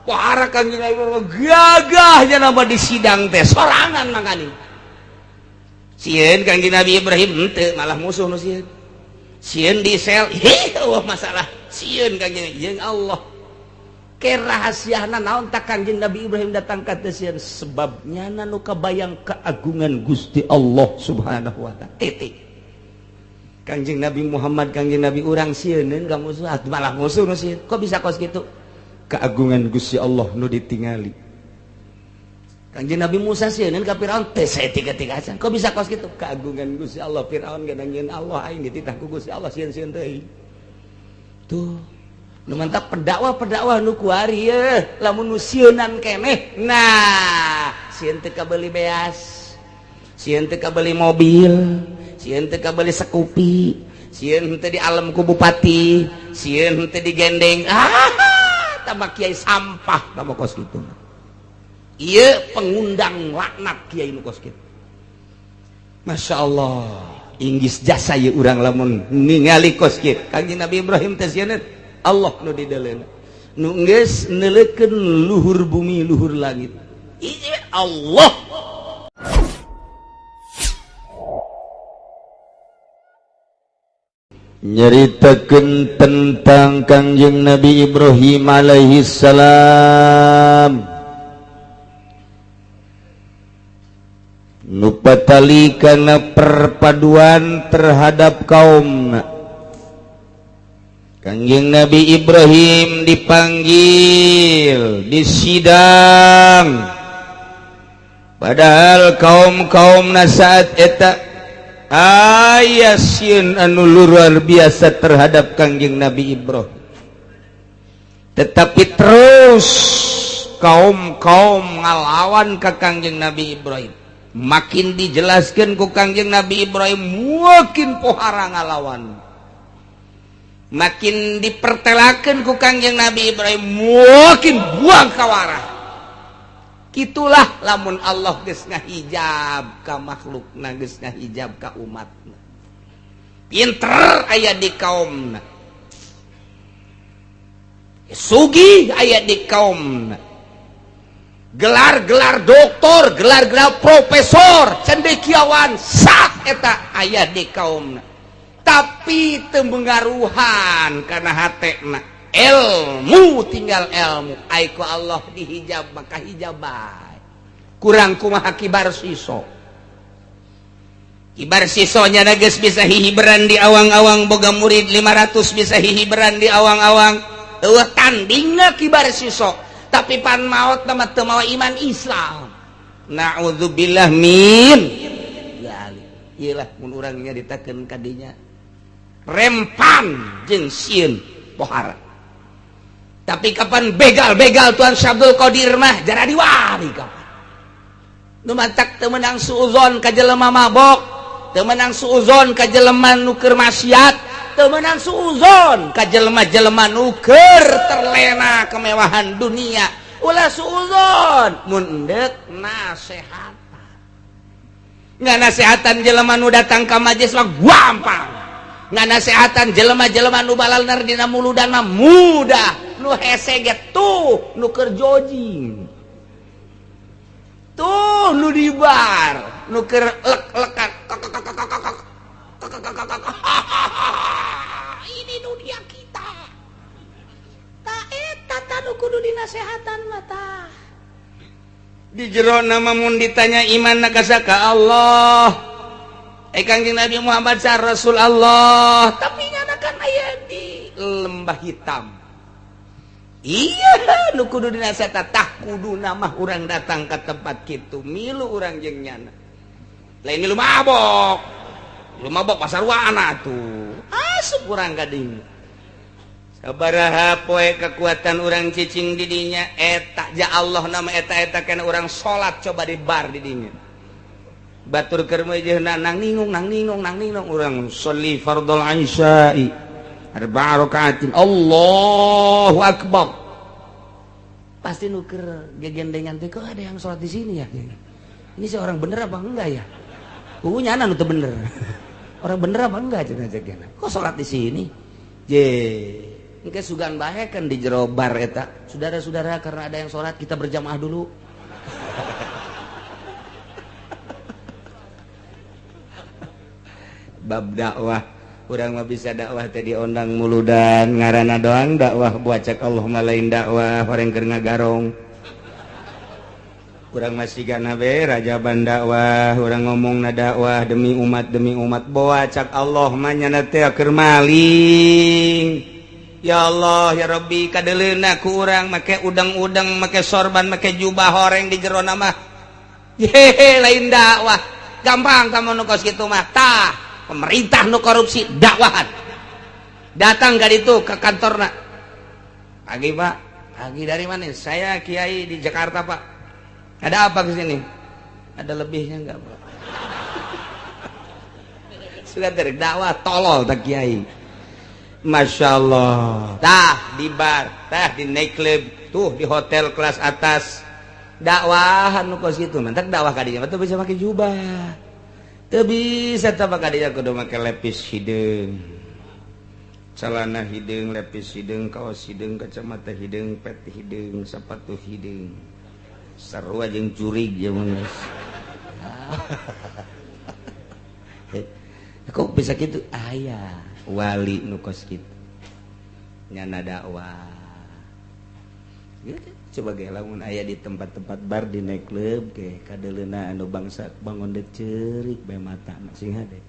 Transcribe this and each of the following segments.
Pohara Kangjeng Nabi gagahnya nama di sidang teh sorangan makani. Sieun Kangjeng Nabi Ibrahim henteu malah musuh nu sieun. Sieun di sel, hih eueuh masalah. Sieun Kangjeng jeung Allah. Ke rahasiana naon tak Kangjeng Nabi Ibrahim datang ka teu sieun sebabnya nu kabayang keagungan Gusti Allah Subhanahu wa taala. Titik. Kangjeng Nabi Muhammad Kangjeng Nabi urang sieuneun ka musuh malah musuh nu sieun. Kok bisa kos kitu? Keagungan Gusti Allah nu ditingali. Kangjeng Nabi Musa sieuneun ka Firaun teh saeutik-eutik acan. Kok bisa kos kitu? Keagungan Gusti Allah Firaun ge nangieun Allah aing dititah ku Gusti Allah sieun-sieun teuing. Tuh nu mantap pendakwah-pendakwah nu kuari ye lamun nu sieunan keneh. Nah, sieun teu kabeuli beas. Sieun teu kabeuli mobil, sieun teu kabeuli sekupi, sieun teu di alam ku bupati, sieun teu digendeng. Ah, tambah kiai sampah tambah kos kitu. Ieu pengundang laknat kiai nu kos kitu. Masya Allah, inggis jasa ieu urang lamun ningali kos kitu. Kangjeng Nabi Ibrahim teh sieun Allah nu dideleuna. Nu geus neuleukeun luhur bumi luhur langit. Ieu Allah. Nyeritakeun tentang Kangjeng Nabi Ibrahim alaihi salam nu patali kana perpaduan terhadap kaumna. Kangjeng Nabi Ibrahim dipanggil di sidang, padahal kaum-kaumna saat eta aya sieun anu luar biasa terhadap Kangjeng Nabi Ibrahim. Tetapi terus kaum-kaum ngalawan ka Kangjeng Nabi Ibrahim. Makin dijelaskan ku Kangjeng Nabi Ibrahim makin pohara ngalawan. Makin dipertelakeun ku Kangjeng Nabi Ibrahim makin buang kawarah. Itulah lamun Allah geus ngahijab ka makhlukna, geus ngahijab ka umatna. Pinter aya di kaumna, sugih aya di kaumna, gelar-gelar doktor, gelar-gelar profesor, cendekiawan sah eta aya di kaumna. Tapi teu mengaruhan kana hatena. Ilmu tinggal ilmu, ai ku Allah dihijab maka hijab bae. Kurang kumaha kibar siso. Kibar sisonya geus bisa hihiberan di awang-awang, boga murid 500 bisa hihiberan di awang-awang. Eueuh tandingna kibar siso, tapi pan maot mah teu mawa iman Islam. Na'udzubillah min dzalik. Ieu lah mun urang nyaritakeun ka dinya. Rempan jeung sieun pohara. Tapi kapan begal-begal Tuan Syabdul Qadir mah jara diwari kapan. Nu matak teu meunang suuzon ka jelema mabok, teu meunang suuzon ka jelema nu keur maksiat, teu meunang suuzon ka jelema-jelema nu keur terlena kemewahan dunia. Ulah suuzon mun endek nasehatan. Nggak nasehatan jelema nu datang ka majelis mah gampang. Nggak nasehatan jelema-jelema nu balalner dina muludan mah mudah. Nu hese ge tuh nu keur jojing, tuh nu di bar, nu keur lek-lekan. Ini dunia kita. Ta eta ta nu kudu dinasehatan mah tah. Di jero nama mun ditanya iman ka ka Allah. Kangjeng Nabi Muhammad sah Rasul Allah, tapi nyana kan aya di lembah hitam. Iya, nu kudu dinasehatan tah kudu mah urang datang ke tempat kitu, milu urang jeung nyana. Lain milu mabok. Milu mabok pasar wana tuh. Asup urang ka dinya. Sabaraha poe kekuatan urang cicing di dinya eta ja Allah nama eta-eta kana urang salat coba di bar di dinya. Batur keur meujeuhna nang ningung nang ningung nang ningung urang sholli fardhol isya'i arba'a rakaatin Allahu akbar. Pasti nu keur gegendengan teh kok ada yang sholat di sini ya. Ini seorang bener apa enggak ya? Kuku nyana nu teu bener. Orang bener apa enggak cenah cek. Kok sholat di sini? Je. Engke sugan bae kan di jero bar eta. Saudara-saudara, karena ada yang sholat kita berjamaah dulu. Bab dakwah, urang mah bisa dakwah teh diondang muludan, ngaranna doang dakwah buat cek Allah mah lain dakwah, horeng keur ngagarong. Urang masih gana be rajaban dakwah, urang ngomongna dakwah demi umat boa cak Allah mah nyana teh keur maling. Ya Allah ya Rabbi, kadeleuna ku urang make udang-udang, make sorban, make jubah horeng di jero mah. Yehe lain dakwah. Gampang kamu nu kos kitu mah. Tah, pemerintah nu korupsi dakwahan. Datang ka ditu ke kantorna. Pagi, Pak. Pagi dari mana? Saya kiai di Jakarta, Pak. Ada apa ke sini? Ada lebihnya enggak, Pak? Sudah dakwah tolol tak kiai. Masya Allah. Tah di bar, tah di nightclub, tuh di hotel kelas atas. Dakwahan nu kos kitu, mantak dakwah ka dinya mah teu bisa make jubah. Teu bisa tah ka dinya kudu make lepis hideung. Celana hideung, lepis hideung, kaos hideung, kacamata hideung, pet hideung, sepatu hideung. Seru aja yang curig ya geus. Kok bisa gitu? Aya wali nu kos kitu. Nyana dakwah. Gitu. Coba ge lamun aya di tempat-tempat bar di nightclub ge kadeleuna anu bangsa bangun de ceurik bae matana sing hade.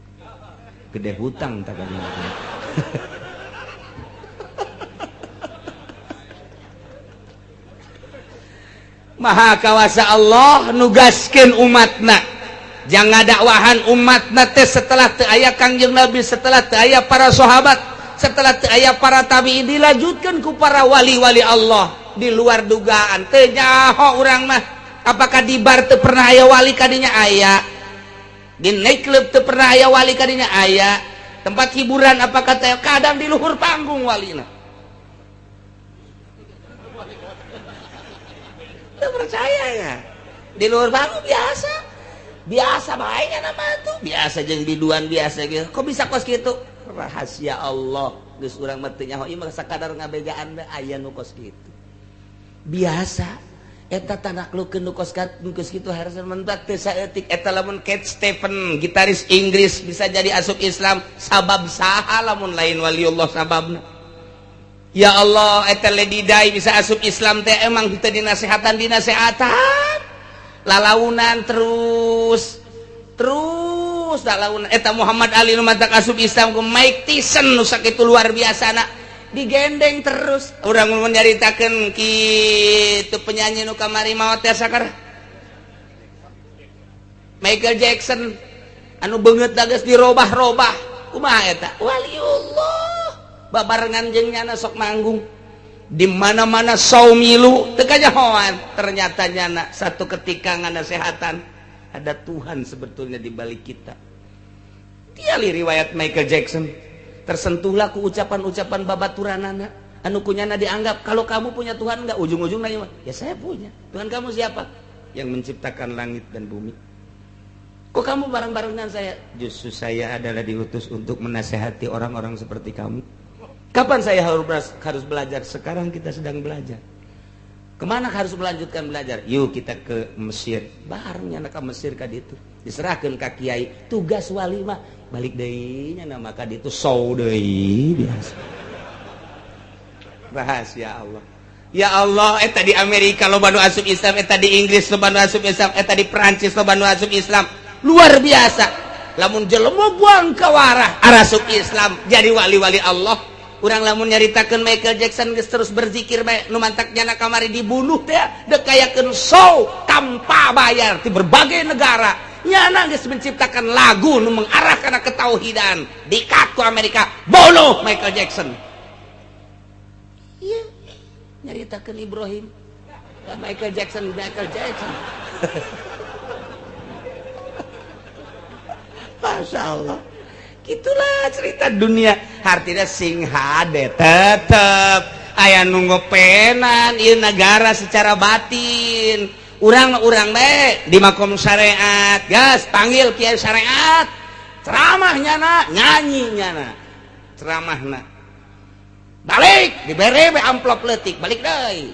Gede hutang tak kadinya. Maha kawasa Allah nugaskeun umatna. Jangan dakwahan umatna teh setelah teu aya Kangjeng Nabi, setelah teu aya para sahabat, setelah teu aya para tabi'in, dilanjutkeun ku para wali-wali Allah. Di luar dugaan teu nyaho urang mah. Apakah di bar teu pernah aya wali kadinya? Aya. Di nightclub teu pernah aya wali kadinya? Aya. Tempat hiburan apakah teu? Kadang di luhur panggung walina. Teu percaya ya. Di luhur panggung biasa. Biasa bae nama tuh, biasa jeung biduan biasa gitu. Kok bisa kos kitu? Rahasia Allah. Geus urang mah teu nyaho ieu mah sakadar ngabejaan bae aya nu kos kitu. Biasa eta tanaklukeun nu kos kitu harus mentak teu saeutik. Eta lamun Cat Stephen gitaris Inggris bisa jadi asup Islam sabab saha lamun lain waliullah sababna. Ya Allah, eta Lady Di bisa asup Islam teh emang teu dinasehatan lalaunan terus terus lalaunan. Eta Muhammad Ali nu matak asup Islam ku Mike Tyson nu sakitu luar biasa na digendeng terus. Urang mun nyaritakeun kitu penyanyi nu kamari maot teh sakar Michael Jackson anu beungeut geus dirobah-robah kumaha eta waliullah babarengan jeung nyana sok manggung di mana-mana saumilu teu kanyahoan. Ternyata nyana satu ketika nganasehatan ada Tuhan sebetulnya di balik kita. Tiali riwayat Michael Jackson, tersentuhlah ku ucapan-ucapan babaturanana anu kunyana dianggap kalau kamu punya Tuhan enggak, ujung-ujungnya ya saya punya Tuhan. Kamu siapa? Yang menciptakan langit dan bumi. Kok kamu bareng-bareng dengan saya? Justru saya adalah diutus untuk menasehati orang-orang seperti kamu. Kapan saya harus belajar? Sekarang kita sedang belajar. Kemana harus melanjutkan belajar? Yuk kita ke Mesir. Barengnya anak ke Mesir ka ditu. Diserahkeun ka kiai. Tugas wali mah balik deui nya nama ka ditu sow deui biasa. Rahasia Allah. Ya Allah, eta di Amerika loba nu asup Islam, eta di Inggris loba nu asup Islam, eta di Perancis loba nu asup Islam. Luar biasa. Lamun jelema buang ka warah arasup Islam jadi wali-wali Allah. Urang lamun nyaritakeun Michael Jackson geus terus berzikir bae nu mantak nyana kamari dibunuh teh deuk kayakeun show tanpa bayar di berbagai negara. Nyana geus menciptakan lagu nu mengarah kana ketauhidan. Dikat ku Amerika, bunuh Michael Jackson. Iya, nyaritakeun Ibrahim. Michael Jackson, Michael Jackson. Masya Allah. Itulah cerita dunia. Artinya sing hade tetep aya nu ngopenan ieu negara secara batin. Urang-urang bae di makom syariat, gas panggil kiai syariat, ceramah nyana, nyanyi nyana, ceramahna. Balik dibere be amplop leutik, balik deui.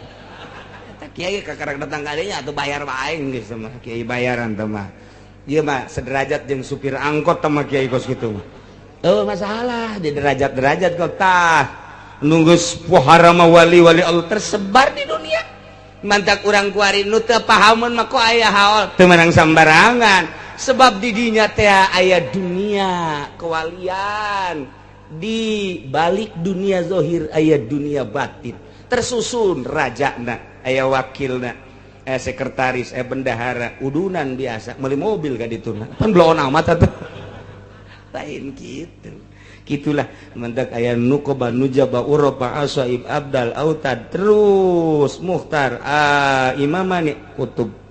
Eta kiai kakarak datang kalinya atau bayar bae geus mah, kiai bayaran teh mah. Ieu mah sederajat jeung supir angkot teh mah kiai kos kitu mah. Oh, masalah di derajat-derajat kok tah. Nunggu pohara mah wali-wali Allah tersebar di dunia. Mantak urang kuari nu teu pahamun mah kok aya haol teu meunang sambarangan. Sebab di dinya teh aya dunia kewalian, di balik dunia zohir aya dunia batin, tersusun rajana, aya wakilna, sekretaris, bendahara, udunan biasa beli mobil ka ditu pan bloon amat atuh. Lain gitu, gitulah mendak aya nukoba, nujaba, uropa, asaib, abdal, autad, terus muhtar, imamani, kutub.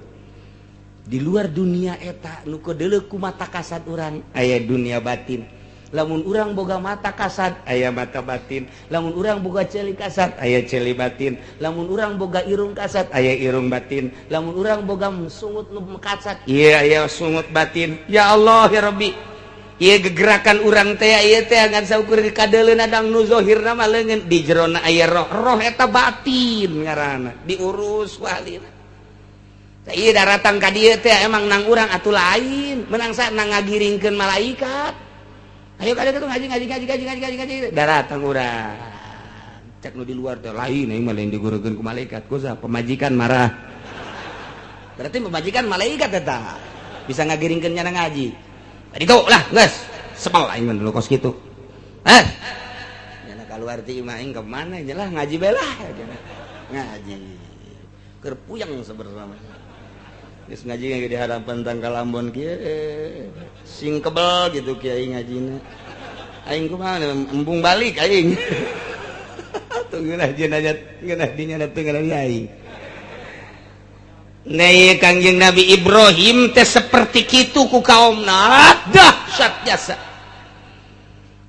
Di luar dunia eta nu kedeuleu ku mata kasat urang aya dunia batin. Lamun urang boga mata kasat, aya mata batin. Lamun urang boga ceuli kasat, aya ceuli batin. Lamun urang boga irung kasat, aya irung batin. Lamun urang boga sungut nu kasat, iya, aya sungut batin. Ya Allah, ya Rabbi, ieu gegerakan urang teh ieu teh ngan saukur kadeuleun adang nu zahirna mah leungeun, di jerona aya roh. Roh eta batin ngaranna, diurus walina. Iya, daratang ka dieu teh emang nang urang atuh lain menang sa nang ngagiringkeun malaikat. Ayo ka dieu tuh ngaji, ngaji, ngaji, ngaji, ngaji, ngaji, ngaji. Daratang urang, cek nu di luar teh lain, aing mah lain digurukeun ku malaikat. Ku pemajikan marah, berarti pemajikan malaikat eta bisa ngagiringkeun nyana ngaji. Tadi tuh lah geus sebel aing mah dulu kos kitu. Eh, nyana keluar ti imah aing ke mana lah, ngaji belah ngaji keur puyeng sebenarnya. Geus ngaji di hadapan tangkal ambon kieu sing kebel gitu kiai ngajina. Aing kumaha, embung balik aing. Tunggulah jenazah ngeunah dinya teu ngeunah aing. Nah, Kangjeng Nabi Ibrahim teh seperti kitu ku kaumna, dahsyat jasa.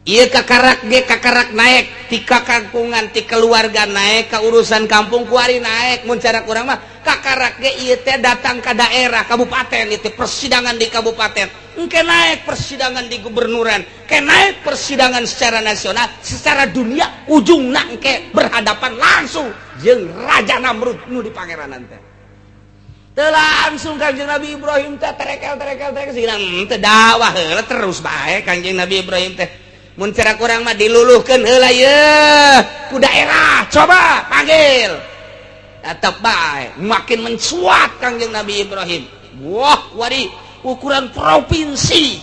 Ieu kakarak ge kakarak naik ti kakampungan, ti keluarga naik ke urusan kampung kuari naik. Mun cara kurang mah kakarak ge ieu teh datang ke daerah kabupaten, itu persidangan di kabupaten, engke naik persidangan di gubernuran, ke naik persidangan secara nasional, secara dunia, ujungna engke berhadapan langsung jeung Raja Namrud nu di pangeranan teh. Teu langsung Kangjeng Nabi Ibrahim teh terekel terekel terekel sih teu, dakwah heula terus bae. Kangjeng Nabi Ibrahim teh mun cara kurang mah diluluhkeun heula ye ku daerah, coba panggil, tetep bae makin mencuat Kangjeng Nabi Ibrahim. Wah, wari ukuran provinsi.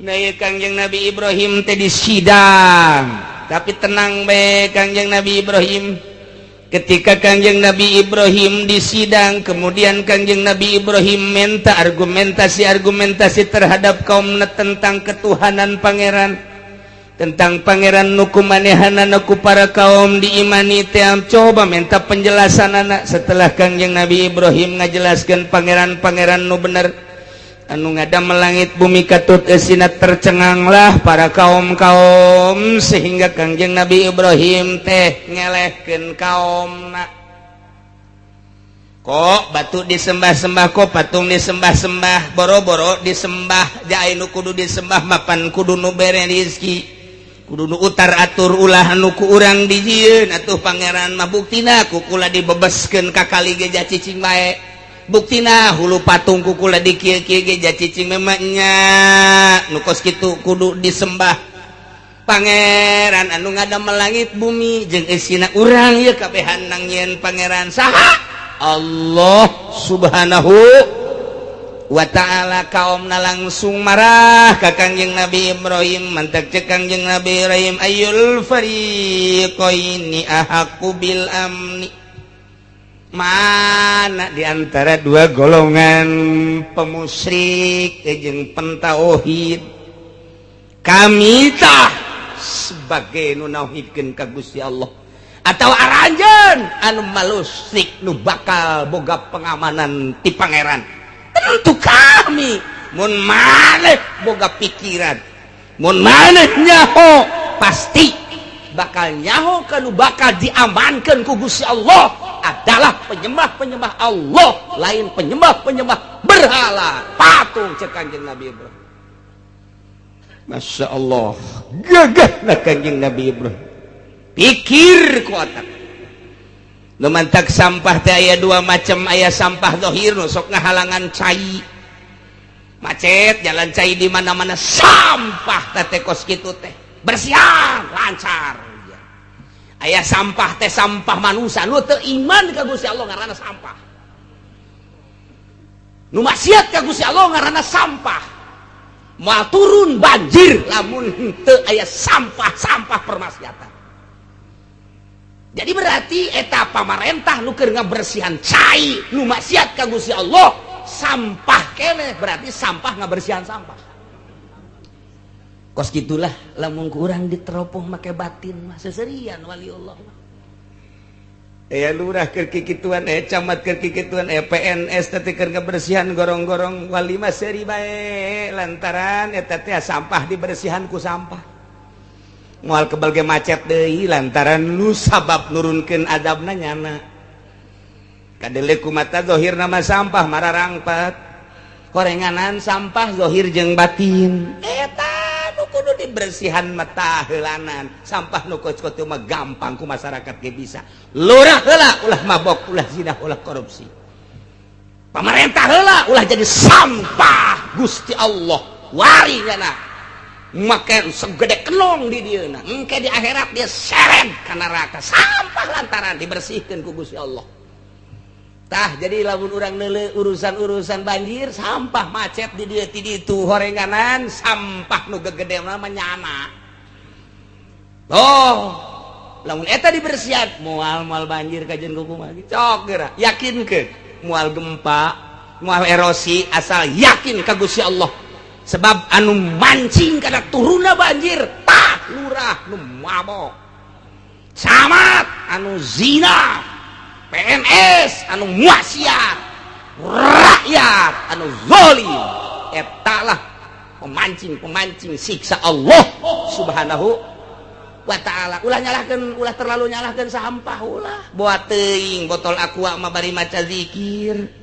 Nah, ieu Kangjeng Nabi Ibrahim teh di sidang, tapi tenang bae Kangjeng Nabi Ibrahim. Ketika Kangjeng Nabi Ibrahim disidang, kemudian Kangjeng Nabi Ibrahim minta argumentasi-argumentasi terhadap kaum tentang ketuhanan pangeran, tentang pangeran nu ku manehanana ku para kaum diimani teh. Coba minta penjelasan anak. Setelah Kangjeng Nabi Ibrahim ngajelaskan pangeran-pangeran nu bener anu ngadamel langit bumi katut eusina, tercenganglah para kaum-kaum sehingga Kangjeng Nabi Ibrahim teh ngelehkeun kaumna. Kok batu disembah-sembah, kok patung disembah-sembah, boro-boro disembah, jaai nu kudu disembah mapan kudu nu bere rizki, kudu nu utar atur, ulah anu ku urang dijieun atuh pangeran mah. Buktina ku kula dibebeskeun ka kali ge cicing bae, buktina hulu patung ku kula di kieu kieu ge cicing. Memangnya nu kos kitu kudu disembah pangeran anu ngadamel langit bumi jeung eusina urang ieu kabehan nang nyieun pangeran saha? Allah Subhanahu wa ta'ala. Kaumna langsung marah ka Kangjeng Nabi Ibrahim. Mantak cek Kangjeng Nabi Ibrahim, "Ayyul fariqaini ahaqqu bil amni?" Mana di antara dua golongan pemusyrik jeung pentauhid? Kami tah sebagai nu nauhidkeun ka Gusti Allah atau aranjeun anu malusrik nu bakal boga pengamanan ti pangeran? Tentu kami. Mun maneh boga pikiran, mun maneh nyaho, pasti bakal nyaho kanu bakal diamankan ku Gusti Allah adalah penyembah-penyembah Allah, lain penyembah-penyembah berhala patung, cek Kanjeng Nabi Ibrahim. Masya Allah, gagah lah Kanjeng Nabi Ibrahim. Pikir ku otak. Nu mantak sampah teh aya dua macam. Aya sampah zahir nu sok ngahalangan cai, macet jalan cai di mana-mana. Sampah teh kos kitu teh bersihan lancar. Aya sampah teh sampah manusia nu teu iman ka Gusti Allah, ngaranna sampah. Nu maksiat ka Gusti Allah ngaranna sampah. Moal turun banjir lamun henteu aya sampah-sampah permaksiatan. Jadi berarti eta pamarentah nu keur ngabersihan cai nu maksiat ka Gusti Allah sampah keneh. Berarti sampah ngabersihan sampah. Kos gitulah lamun kurang diteropong make batin mah, seserian waliullah mah. Aya lurah keur kikituan, aya camat keur kikituan, aya PNS teh keur ngabersihan gorong-gorong, wali mah seuri bae lantaran eta teh sampah dibersihan ku sampah. Moal kebal ge macet deui lantaran nu sabab nurunkeun azabna nyana. Kadele ku mata zahir nama sampah mararangpat. Horenganan sampah zahir jeung batin. Eta nu kudu dibersihan mata heulanan. Sampah nu kos kitu mah gampang ku masyarakat ge bisa. Lurah heula ulah mabok, ulah zina, ulah korupsi. Pamarentah heula ulah jadi sampah. Gusti Allah wari nyana. Make segede kenong di dieuna. Engke di akhirat dia seret ka neraka. Sampah lantaran dibersihkeun ku Gusti Allah. Tah, jadi lamun urang neuleuh urusan-urusan banjir, sampah macet di dieu ti ditu, horenganan sampah nu gegede mah nyana. Oh, lamun eta dibersihan moal moal banjir kajen kumaha. Cok geura, yakinkeun moal gempa, moal erosi, asal yakin ka Gusti Allah. Sebab anu mancing kana turunna banjir tah lurah nu mabok, camat anu zina, PNS anu maksiat, rakyat anu zalim. Etalah pemancing-pemancing siksa Allah Subhanahu wa Ta'ala. Ulah nyalahkeun, ulah terlalu nyalahkeun sampah, ulah. Buat teuing botol Aqua mah bari maca zikir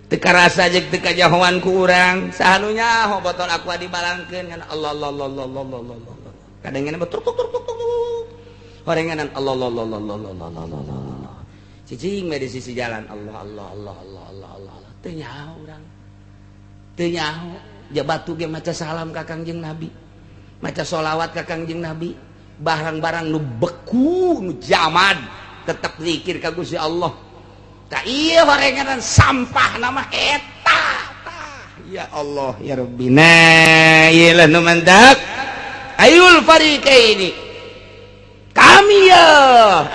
teu karasa jeung teu kajahoan ku urang. Saha nu nyaho botol Aqua dibalangkeun kan? Allah Allah Allah Allah Allah Allah Allah. Kadengeun tuk tuk tuk tuk tuk, horenganan Allah Allah Allah Allah Allah Allah Allah Allah. Cicing di sisi jalan, Allah Allah Allah Allah Allah Allah Allah. Teu nyaho urang, teu nyaho. Ja batu ge maca salam ka Kangjeng Nabi, maca sholawat ka Kangjeng Nabi. Barang-barang nu beku, nu jamad tetep zikir ka Gusti Allah. Tak iya, horenganan sampah nama eta tah. Ya Allah ya Rabbi. Nah, ieu lah nu mantak ayul fariqaini. Kami ya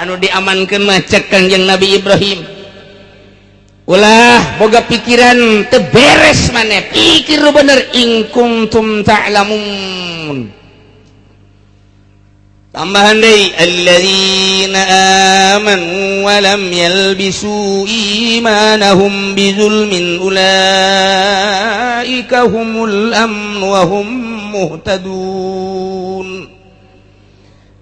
anu diamankeun mah, cek Kangjeng Nabi Ibrahim. Ulah boga pikiran teu beres maneh, pikir bener. In kuntum ta'lamun. Tambahan deui, alladzina amanu wa lam yalbisu imanahum bizulmin ulaika humul amn wa hum muhtadun.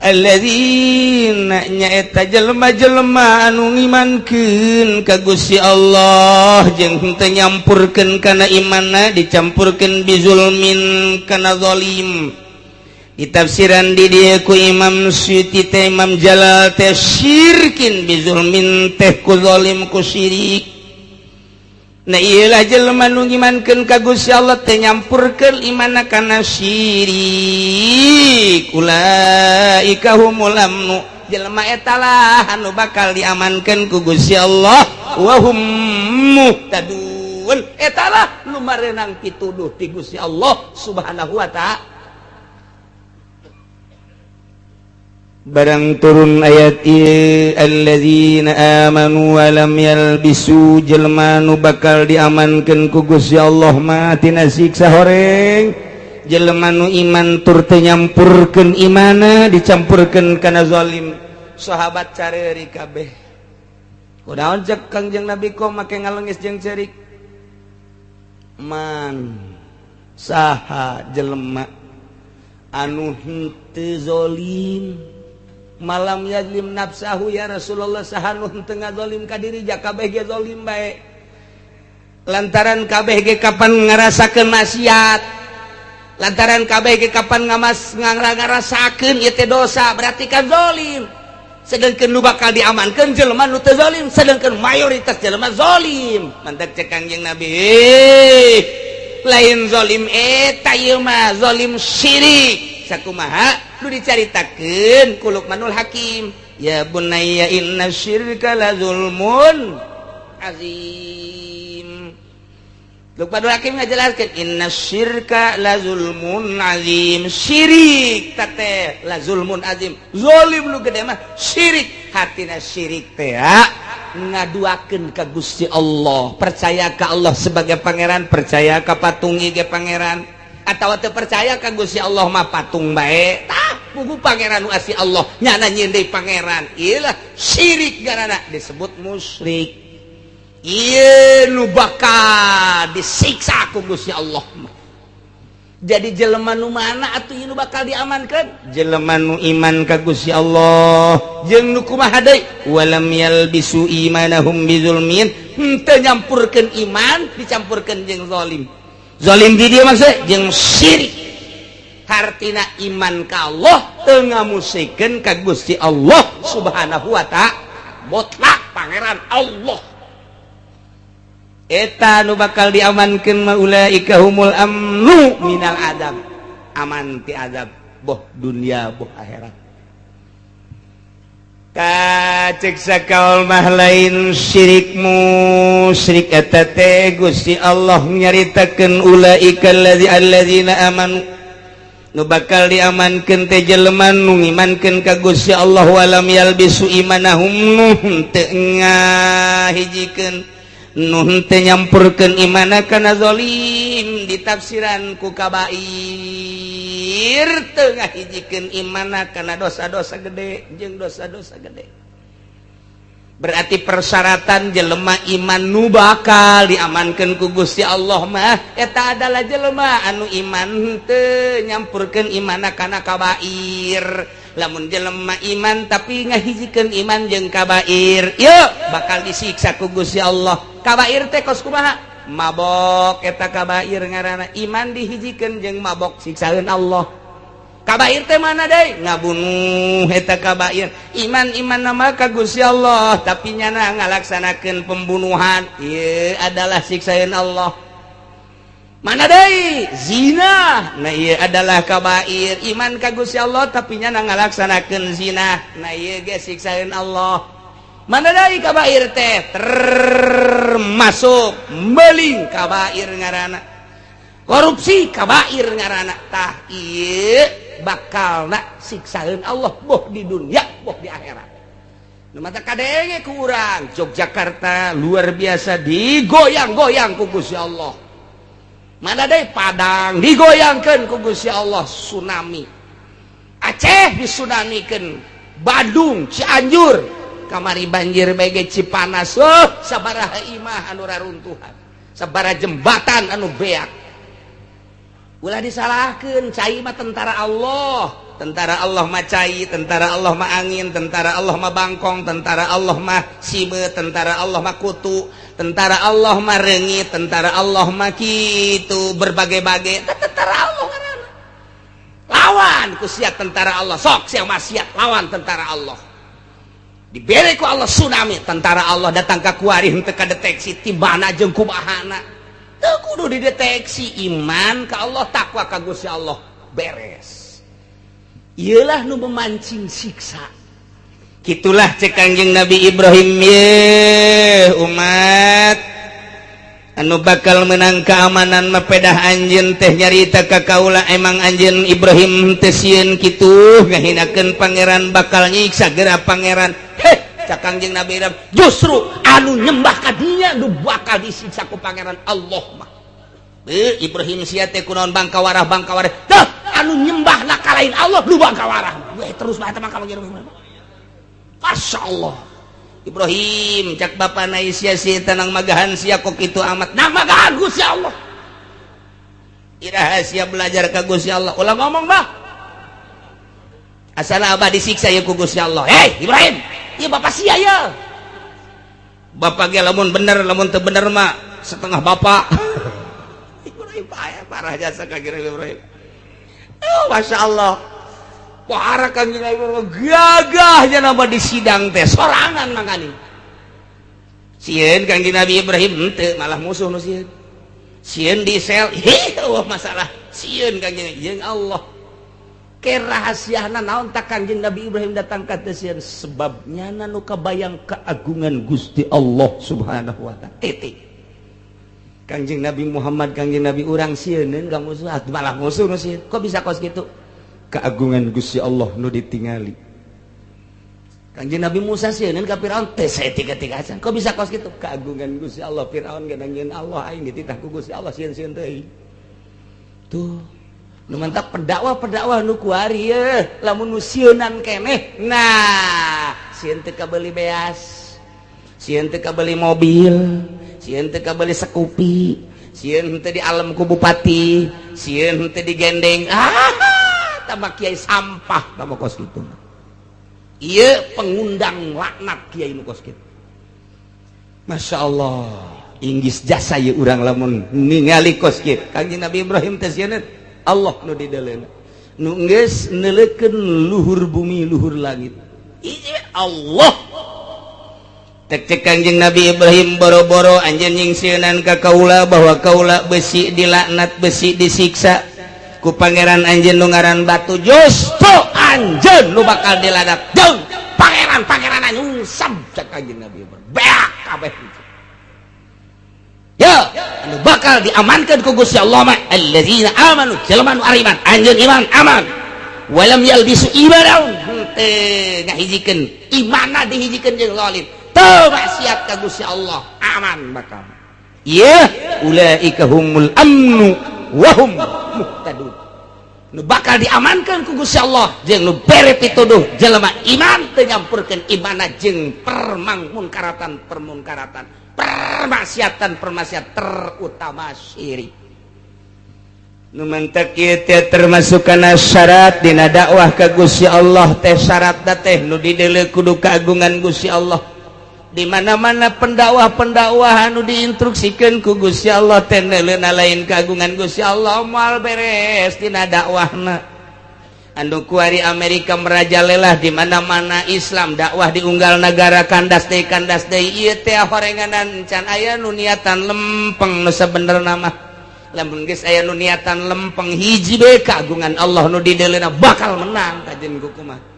Alladzina nyaeta jelema-jelema anu ngimankeun ka Gusti Allah jeung henteu nyampurkeun kana imanna, dicampurkeun bizulmin kana zalim. Ditafsiran di dieu ku Imam Suyuti teh, Imam Jalal teh, syirkin bizulmin teh ku zalim, ku syirik. Nah, iyalah jelema nu ngimankeun ka Gusti Allah teh nyampurkeun imanna kana syirik, ulaika humul amnu, jelema eta lah anu bakal diamankeun ku Gusti Allah, wa hum muhtadun, eta lah nu mareunang pituduh ti Gusti Allah Subhanahu wa Ta'ala. Barang turun ayat ieu, alladzina amanu wa lam yalbisu, jelema nu bakal diamankeun ku Gusti Allah mah tina siksa horeng jelema nu iman tur teu nyampurkeun imana dicampurkeun kana zalim. Sahabat careuri kabeh. Kunaon, cek Kangjeng Nabi, kok make ngalengis jeung ceurik? Man, saha jelema anu henteu zalim? Malam yajlim nafsahu ya Rasulullah, saha nu henteu ngazolim ka diri? Ja kabeh ge zalim bae lantaran kabeh ge kapan ngarasakeun maksiat, lantaran kabeh ge kapan ngamas ngarasakeun ieu teh dosa, berarti kan zalim. Sedangkan nu bakal diamankan jelema nu teu zalim, sedangkan mayoritas jelema zalim. Mantak cek Kangjeng Nabi, lain zalim eta ieu mah, zalim syirik. Sakumaha nu dicaritakeun ku Luqmanul Hakim, ya bunayya inna syirka la zulmun azim. Luqmanul Hakim ngajelaskeun inna syirka la zulmun azim. Syirik teh la zulmun azim, zalim nu gede mah syirik. Hatina syirik teh ngaduakeun ka Gusti Allah, percaya ka Allah sebagai pangeran, percaya ka patung ge pangeran, atau teu percaya ka Gusti Allah mah patung bae. Tah, pugu pangeran nu asli Allah, nyana nyieun deui pangeran. Ieu lah syirik garana disebut musyrik. Ieu nu bakal disiksa ku Gusti Allah mah. Jadi jelema nu mana atuh nu bakal diamankan? Jelema nu iman ka Gusti Allah jeung nu kumaha deui? Walam yalbisu imanahum bizulmin, henteu nyampurkeun iman dicampurkeun jeung zalim. Zalim di dieu maksud jeung syirik. Hartina iman ka Allah teu ngamusikeun ka Gusti Allah Subhanahu wa ta'ala, mutlak pangeran Allah. Eta nu bakal diamankeun mah, ulaika humul amnu minal adab, aman ti azab, boh dunia boh akhirat. Kacek sakaul mah lain syirik musyrik eta teh. Gusti Allah nyaritakeun ulaika allazi allazina amanu, nu bakal diamankeun teh jelema nu ngimankeun ka Gusti Allah, walam yalbisu imanahum, nu teu ngahijikeun, nu teu nyampurkeun imana kana zalim. Ditafsiran ku kabair, teu ngahijikeun imana kana dosa-dosa gede jeung dosa-dosa gede. Berarti persyaratan jelema iman nu bakal diamankan ku Gusti Allah mah eta adalah jelema anu iman teu nyampurkeun imana kana kabair. Lamun jelema iman tapi ngahijikeun iman jeung kabair, yuk bakal disiksa ku Gusti Allah. Kabair teh kos kumaha? Mabok, eta kabair ngaranna. Iman dihijikeun jeung mabok, siksaeun Allah. Kabair teh mana deui? Ngabunuh, eta kabair. Iman iman nama ka Gusti Allah tapi nyana ngalaksanakeun pembunuhan, ieu adalah siksaeun Allah. Mana deui? Zina. Nah, ieu adalah kabair. Iman ka Gusti Allah tapi nyana ngalaksanakeun zina, nah ieu ge siksaeun Allah. Mana deui kabair teh? Termasuk meling, kabair ngaranna. Korupsi, kabair ngaranna. Tah, ieu bakal nak siksaeun Allah, boh di dunia boh di akhirat. Nu mata kadenge ku urang Yogyakarta luar biasa digoyang-goyang ku Gusti Allah. Mana deui? Padang digoyangkeun ku Gusti Allah, tsunami. Aceh disunamikeun, Badung, Cianjur kamari banjir bege. Cipanas, oh, sabaraha imah anu raruntuhan, sabaraha jembatan anu beak. Ulah disalahkeun, cai mah tentara Allah. Tentara Allah mah cai, tentara Allah mah angin, tentara Allah mah bangkong, tentara Allah mah sime, tentara Allah mah kutu, tentara Allah mah reungit, tentara Allah mah kitu berbagai-bagai. Tentara Allah ngaranna. Lawan ku sia tentara Allah, sok sia maksiat lawan tentara Allah. Dibere ku Allah tsunami, tentara Allah datang ka kuari henteu kadeteksi tibana jeung kumahana. Teu kudu dideteksi, iman ka Allah, takwa ka Gusti Allah, beres. Iyalah nu memancing siksa. Gitulah cek Kangjeng Nabi Ibrahim, ye umat, anu bakal menang keamanan mapedah anjeun teh nyarita ka kaula. Emang anjeun Ibrahim teh sieun kitu ngahinakeun pangeran, bakal nyiksa geura pangeran? Heh, cak Kangjeng Nabi Ibrahim, justru anu nyembah ka dinya nu bakal disiksa ku pangeran Allah mah. Beuh, Ibrahim sia teh kunaon bangka warah, bangka warah. Tah, anu nyembah na ka lain Allah nu bangka warah. Weh, terus bae mah kalau. Masya Allah. Ibrahim, cak bapak na sia si tenang magahan sia kok itu amat. Nah, magahan Gusti Allah. Iraha sia belajar ka Gusti Allah? Ulah ngomong bah. Asal abah disiksa ya ku Gusti Allah. Hei Ibrahim, ieu bapak sia ya. Bapak ge lamun bener, lamun teu bener mah setengah bapak. Ibrahim parah, parah jasa ka Ibrahim. Oh, Masya Allah. Pohara Kangjeng Nabi gagahnya nama di sidang teh sorangan makani. Sieun Kangjeng Nabi Ibrahim henteu, malah musuh nu sieun. Sieun di sel, hih wah masalah. Sieun Kangjeng jeung Allah. Ke rahasiana naon tak Kangjeng Nabi Ibrahim datang ka teh sieun, sebabnya nu kabayang keagungan Gusti Allah Subhanahu wa taala. Titik. Kangjeng Nabi Muhammad, Kangjeng Nabi urang sieuneun ka musuh, malah musuh nu sieun. Kok bisa kos kitu? Keagungan Gusti Allah nu ditingali. Kangjeng Nabi Musa sieun ka Firaun teh saeutik-eutik acan. Kok bisa kos kitu? Keagungan Gusti Allah, Firaun ge nangieun Allah, aing dititah ku Gusti Allah sieun-sieun teuing. Tuh, nu mantap pendakwah-pendakwah nu kuari ye, lamun nu sieunan keneh. Nah, sieun teu kabeuli beas. Sieun teu kabeuli mobil, sieun teu kabeuli sekupi, sieun teu di alam ku bupati, sieun teu digendeng. Ah, tambah kiai sampah tambah kos kitu. Ieu pengundang laknat kiai nu kos kitu. Masya Allah, inggis jasa ieu urang lamun ningali kos kitu. Kangjeng Nabi Ibrahim teh sieun Allah nu didaleuna. Nu geus neuleukeun luhur bumi luhur langit. Ieu Allah. Tek cek Kangjeng Nabi Ibrahim boro-boro anjeun nyingsieunan ka kaula bahwa kaula besi dilaknat, besi disiksa ku pangeran anjeun nu ngaran batu, justru anjeun nu bakal dilaknat jeung pangeran-pangeran nyungsep. Cek Kangjeng Nabi Ibrahim beak kabeh ya anu bakal diamankan ku Gusti Allah mah allazina amanu, jelema nu ariman, anjeun iman aman, walam yalbisu imanahum, henteu ngahijikeun imanna dihijikeun jeung zalim, teu maksiat ka Gusti Allah, aman bakal. Ieu ulaika humul amnu wa hum muhtadun. Nu bakal diamankan ku Gusti Allah jeung nu bere pituduh jelema iman teu nyampurkeun imanna jeung permangmunkaratan permunkaratan, permaksiatan permaksiat, terutama syirik. Nu mantak ieu teh termasuk kana syarat dina dakwah ka Gusti Allah teh, syaratna teh nu dideuleu kudu kagungan Gusti Allah. Di mana-mana pendakwah-pendakwah anu diinstruksikeun ku Gusti Allah teh neuleuna lain kagungan Gusti Allah, moal beres dina dakwahna. Anu kuari Amerika merajalela di mana-mana Islam dakwah diunggal negara, kandas deui kandas deui. Ieu teh horenganan can aya nu niatan lempeng. Nu sabenerna mah lamun geus aya nu niatan lempeng, hiji bae kagungan Allah nu dideuleuna, bakal menang kajen kumaha.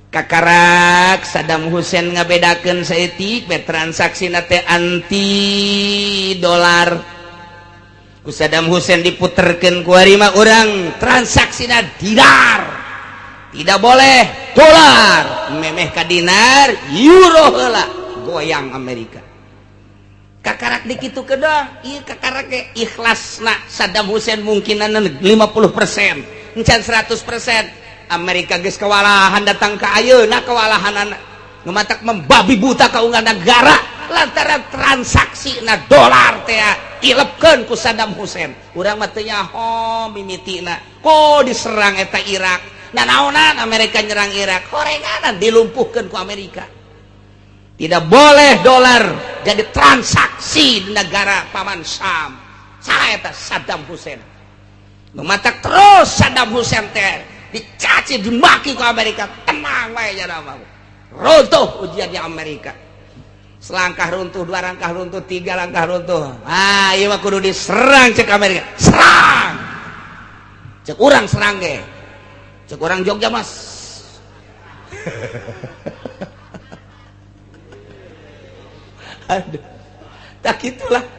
Kakarak Saddam Hussein ngabedakeun saeutik be transaksi teh anti dolar, ku Saddam Hussein diputerkeun, kuari mah urang transaksina dinar, tidak boleh dolar, memeh ka dinar, euro heula, goyang Amerika. Kakarak dikitu ke doang ieu, kakarak ge ikhlasna Saddam Hussein mungkinan 50%, encan 100%. Amerika geus kewalahan datang ke ayeuna, kewalahan nu matak membabi buta ka unggal negara lantaran transaksi na dolar teh ilepkeun ku Saddam Hussein. Urang mah teu nyaho mimitina kok diserang eta Irak. Nah, naonan Amerika nyerang Irak? Horenganan dilumpuhkeun ku Amerika, tidak boleh dolar jadi transaksi di negara Paman Sam. Salah eta Saddam Hussein. Nu matak terus Saddam Hussein teh dicaci dimaki ku Amerika, tenang wae jana mah runtuh ujiannya Amerika. Selangkah runtuh, dua langkah runtuh, tiga langkah runtuh. Ah, ieu mah kudu diserang cek Amerika, serang cek urang, serang ge cek urang Jogja, Mas. Aduh, tak itulah.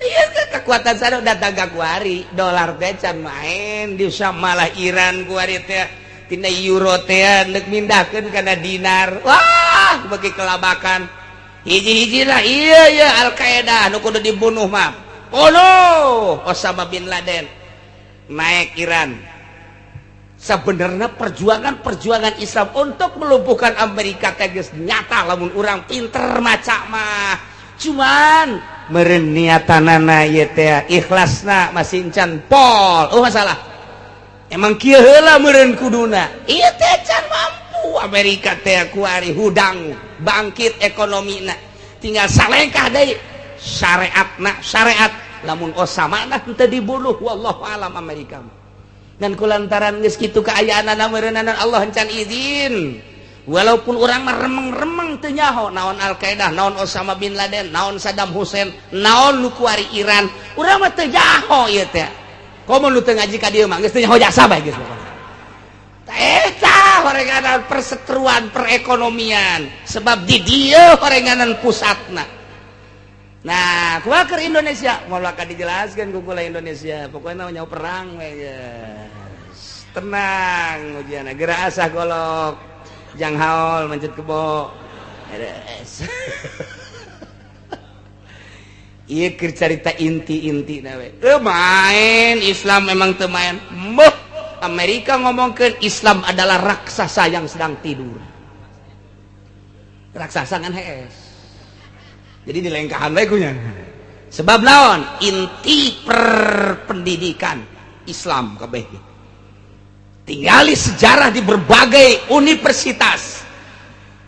Iya, kekuatan sana datang ke kuari dolar teh can main di malah Iran kuari teh tina euro teh neuk mindahkeun kana dinar. Wah, bagi kelabakan hiji-hiji lah. Iya iya, Al Qaeda nu kudu dibunuh mah bunuh Osama bin Laden, naik Iran. Sebenarnya perjuangan-perjuangan Islam untuk melumpuhkan Amerika teh geus nyata lamun urang pinter maca mah, cuman meureun niatanana ieu teh ikhlasna masih encan pol. Oh, masalah emang kieu heula meureun kuduna ieu teh can mampu Amerika teh kuari hudang bangkit ekonomina, tinggal salengkah deui syariatna. Syariat lamun Osama nah henteu dibunuh, wallahu alam Amerika mah. Ngan kulantaran geus kitu kaayaanana meureunana Allah encan izin. Walaupun urang mah remeng-remeng teu nyaho naon Al-Qaeda, naon Osama bin Laden, naon Saddam Hussein, naon nu kuari Iran, urang mah teu nyaho ieu teh. Komo nu teu ngaji ka dieu mah geus teu nyaho jasa bae geus pokona. Eta horenganan perseteruan perekonomian sebab di dieu horenganan pusatna. Nah, kumaha keur Indonesia? Moal bakal dijelaskeun ku kula Indonesia. Pokoknya nyaho perang we geus. Tenang ujian geura asah golok. Jang haul mencet kebo. Beres. Ieu keur carita inti-inti na we. Teu main Islam memang teu main. Moh Amerika ngomongkeun Islam adalah raksasa yang sedang tidur. Raksasa ngan hees. Jadi dilengkahan we kunya. Sebab naon? Inti perpendidikan Islam kabeh. Tinggali sejarah di berbagai universitas,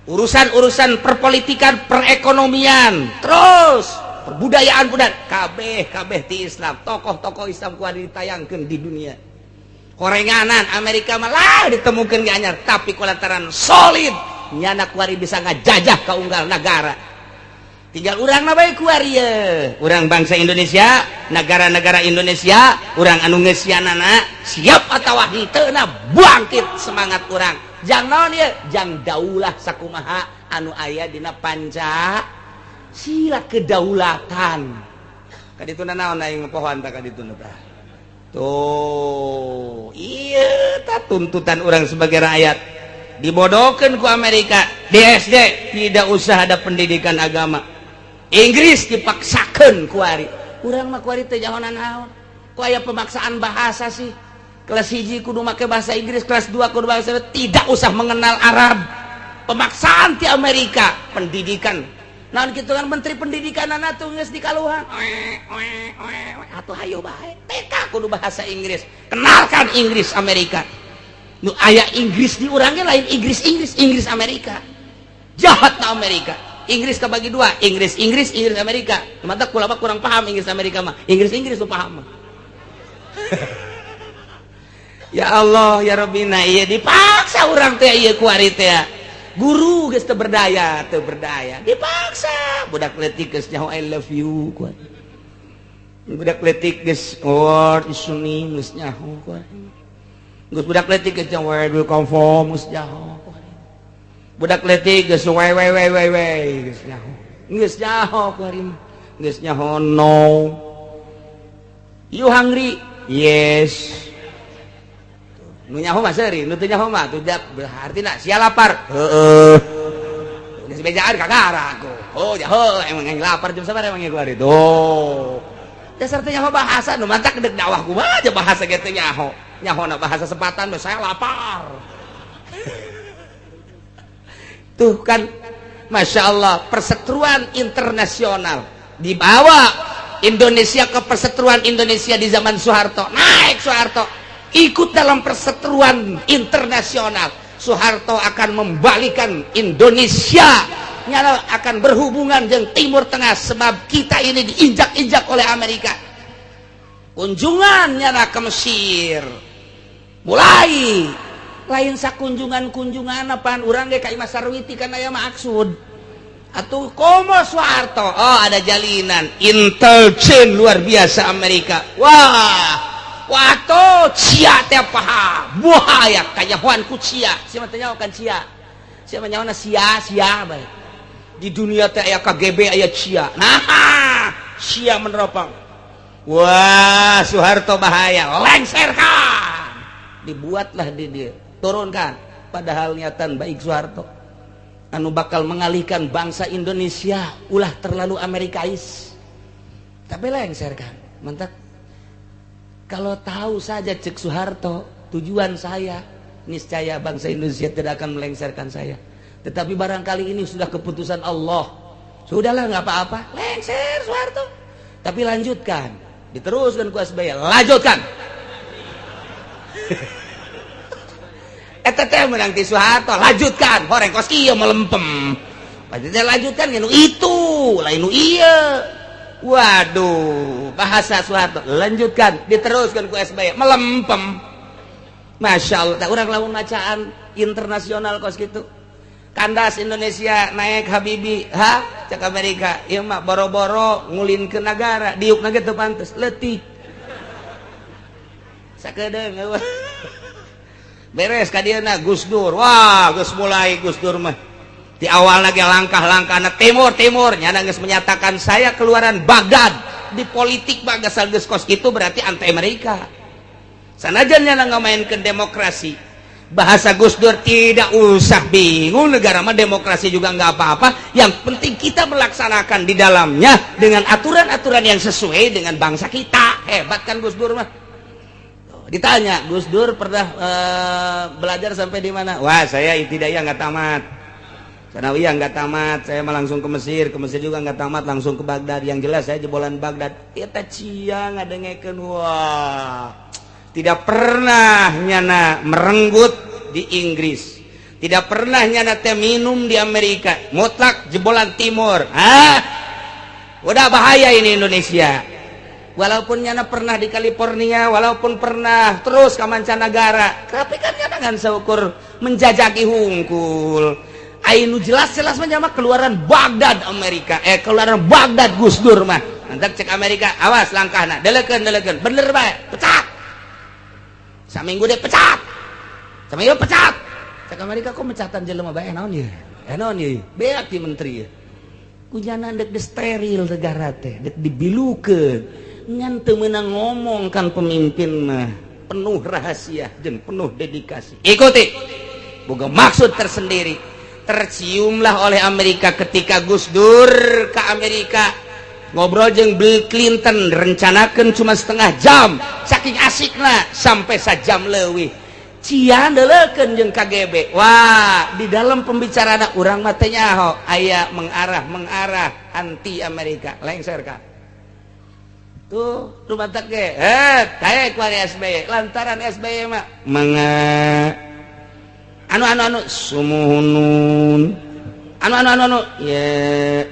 urusan-urusan perpolitikan, perekonomian, terus perbudayaan budaya kabeh kabeh di Islam, tokoh-tokoh Islam kuat ditayangkan di dunia. Horenganan Amerika malah ditemukan ge anyar, tapi kulantaran solid nyana kuari bisa ngajajah ka unggal negara. Tinggal urang na bae kuari ye. Urang bangsa Indonesia, negara-negara Indonesia, urang anu ngeusianana siap atawa henteu na bangkit semangat urang. Jang naon ieu? Jang daulah sakumaha anu aya dina Panca Sila kedaulatan. Kadituna naon aing pohoan tah kadituna tah. Tuh, iya tah tuntutan urang sebagai rakyat. Dibodohkeun ku Amerika di SD tidak usah ada pendidikan agama. Inggris dipaksakan kuari. Urang mah kuari teh nyaho naon. Ku aya pemaksaan bahasa sih. Kelas 1 kudu make bahasa Inggris, kelas 2 kudu bahasa, tidak usah mengenal Arab. Pemaksaan ti Amerika pendidikan. Naon kitu kan menteri pendidikan anak tuh geus dikaluhan. Atuh hayo bae. TK kudu bahasa Inggris. Kenalkan Inggris Amerika. Nu aya Inggris di urang ge lain Inggris Inggris, Inggris Amerika. Jahat na Amerika. Inggris kebagi dua, Inggris Inggris, Inggris Amerika. Mata kula mah kurang paham Inggris Amerika mah. Inggris Inggris tuh paham mah. Ya Allah ya Rabbina, ieu dipaksa urang teh ieu kuari teh. Guru geus teu berdaya, teu berdaya. Dipaksa budak leutik geus nyaho I love you kuari. Budak leutik geus what is your name geus nyaho kuari. Geus budak leutik geus nyaho where do you come from geus nyaho. Budak leutik geus we we we we we geus nyaho. Geus nyaho kuari mah. Geus nyaho no. You hungry? Yes. Nu nyaho mah seuri, nu teu nyaho mah tuh berarti nak sia lapar. Heeh. Geus bejaan kagara aku. Oh nyaho emang aing lapar jam sabaraha emang kuari. Tuh. Dasar teu nyaho bahasa nu mantak deuk dakwah kumaha aja bahasa ge teu nyaho. Nyahona bahasa sepatan saya lapar. Tuh kan Masya Allah, perseteruan internasional dibawa Indonesia ke perseteruan Indonesia di zaman Soeharto. Naik Soeharto ikut dalam perseteruan internasional. Soeharto akan membalikan Indonesia, nyala akan berhubungan dengan Timur Tengah sebab kita ini diinjak-injak oleh Amerika. Kunjungan nyala ke Mesir mulai lain sakunjungan-kunjungan apaan urang ge ka Imah Sarwiti kan aya maksud atuh komo Soeharto. Oh ada jalinan intelijen luar biasa Amerika. Wah wato cia teh paham buaya kanyahoan ku cia. Sia mah teh nyaho kan cia, sia mah nyahona sia sia bae. Di dunia teh aya KGB aya cia. Nah cia meneropang. Wah Soeharto bahaya, lengserkan, dibuatlah di dia turunkan. Padahal niatan baik Soeharto anu bakal mengalihkan bangsa Indonesia ulah terlalu Amerikais, tapi lengser kan. Mantap kalau tahu saja cek Soeharto tujuan saya, niscaya bangsa Indonesia tidak akan melengserkan saya. Tetapi barangkali ini sudah keputusan Allah, sudahlah nggak apa-apa lengser Soeharto, tapi lanjutkan, diteruskan ku SBY, lanjutkan. Eta teh menang ti Soeharto, lanjutkan. Horeng kos ieu melempem. Maksudnya lanjutkan nu itu, lain nu ieu. Waduh, bahasa Soeharto lanjutkan, diteruskan ku SBY melempem. Masya Allah, tak urang lamun macaan internasional kos gitu. Kandas Indonesia naik Habibie, ha cek Amerika, ieu mah boro-boro ngulin ke negara, diuk ge teu pantes, leutik. Sakedeung beres ka dieuna Gus Dur. Wah, geus mulai Gus Dur mah. Di awal lagi langkah-langkah timur timur nyana geus menyatakan saya keluaran Baghdad di politik bagasal geus kos kitu berarti anti Amerika. Sanajan nyana ngamainkeun demokrasi. Bahasa Gus Dur tidak usah bingung, negara mah demokrasi juga nggak apa-apa. Yang penting kita melaksanakan di dalamnya dengan aturan-aturan yang sesuai dengan bangsa kita. Hebat kan Gus Dur mah. Ditanya, Gus Dur pernah belajar sampai di mana? Wah, saya ibtidaiyah nggak tamat. Sanawiyah nggak tamat, saya mah langsung ke Mesir juga nggak tamat, langsung ke Baghdad. Yang jelas saya jebolan Baghdad. Eta cia ngadengekeun, wah. Tidak pernah nyana merenggut di Inggris. Tidak pernah nyana teh minum di Amerika. Mutlak jebolan timur. Ah, udah bahaya ini Indonesia. Walaupun nyana pernah di California, walaupun pernah terus ke mancanegara, tapi kan nyana ngan seukur menjajaki hungkul. Ainu jelas-jelas mah keluaran Baghdad Amerika, keluaran Baghdad Gus Dur mah. Nanti cek Amerika, awas langkahna, delekeun delekeun, bener bae, pecat. Saminggu deh pecat. Saminggu pecat. Cek Amerika kok mecatan jelema bae naon ieu? Naon ieu? Beak di menteri ieu. Ku nyana dek steril negara teh, dek dibilukeun. Ngan teu meunang ngomong kan pemimpin mah penuh rahasia jeung penuh dedikasi. Ikuti. Boga maksud tersendiri. Terciumlah oleh Amerika ketika Gus Dur ke Amerika ngobrol jeung Bill Clinton, rencanakan cuma setengah jam, saking asikna sampai sajam leuwih. Cia deuleukeun jeung KGB. Wah, di dalam pembicaraan urang mah teh nyaho aya mengarah mengarah anti Amerika, lengser ka. Tuh, nu batak ge, taek kuari SBY, lantaran SBY mah manga anu anu anu sumuhunun anu anu anu anu ye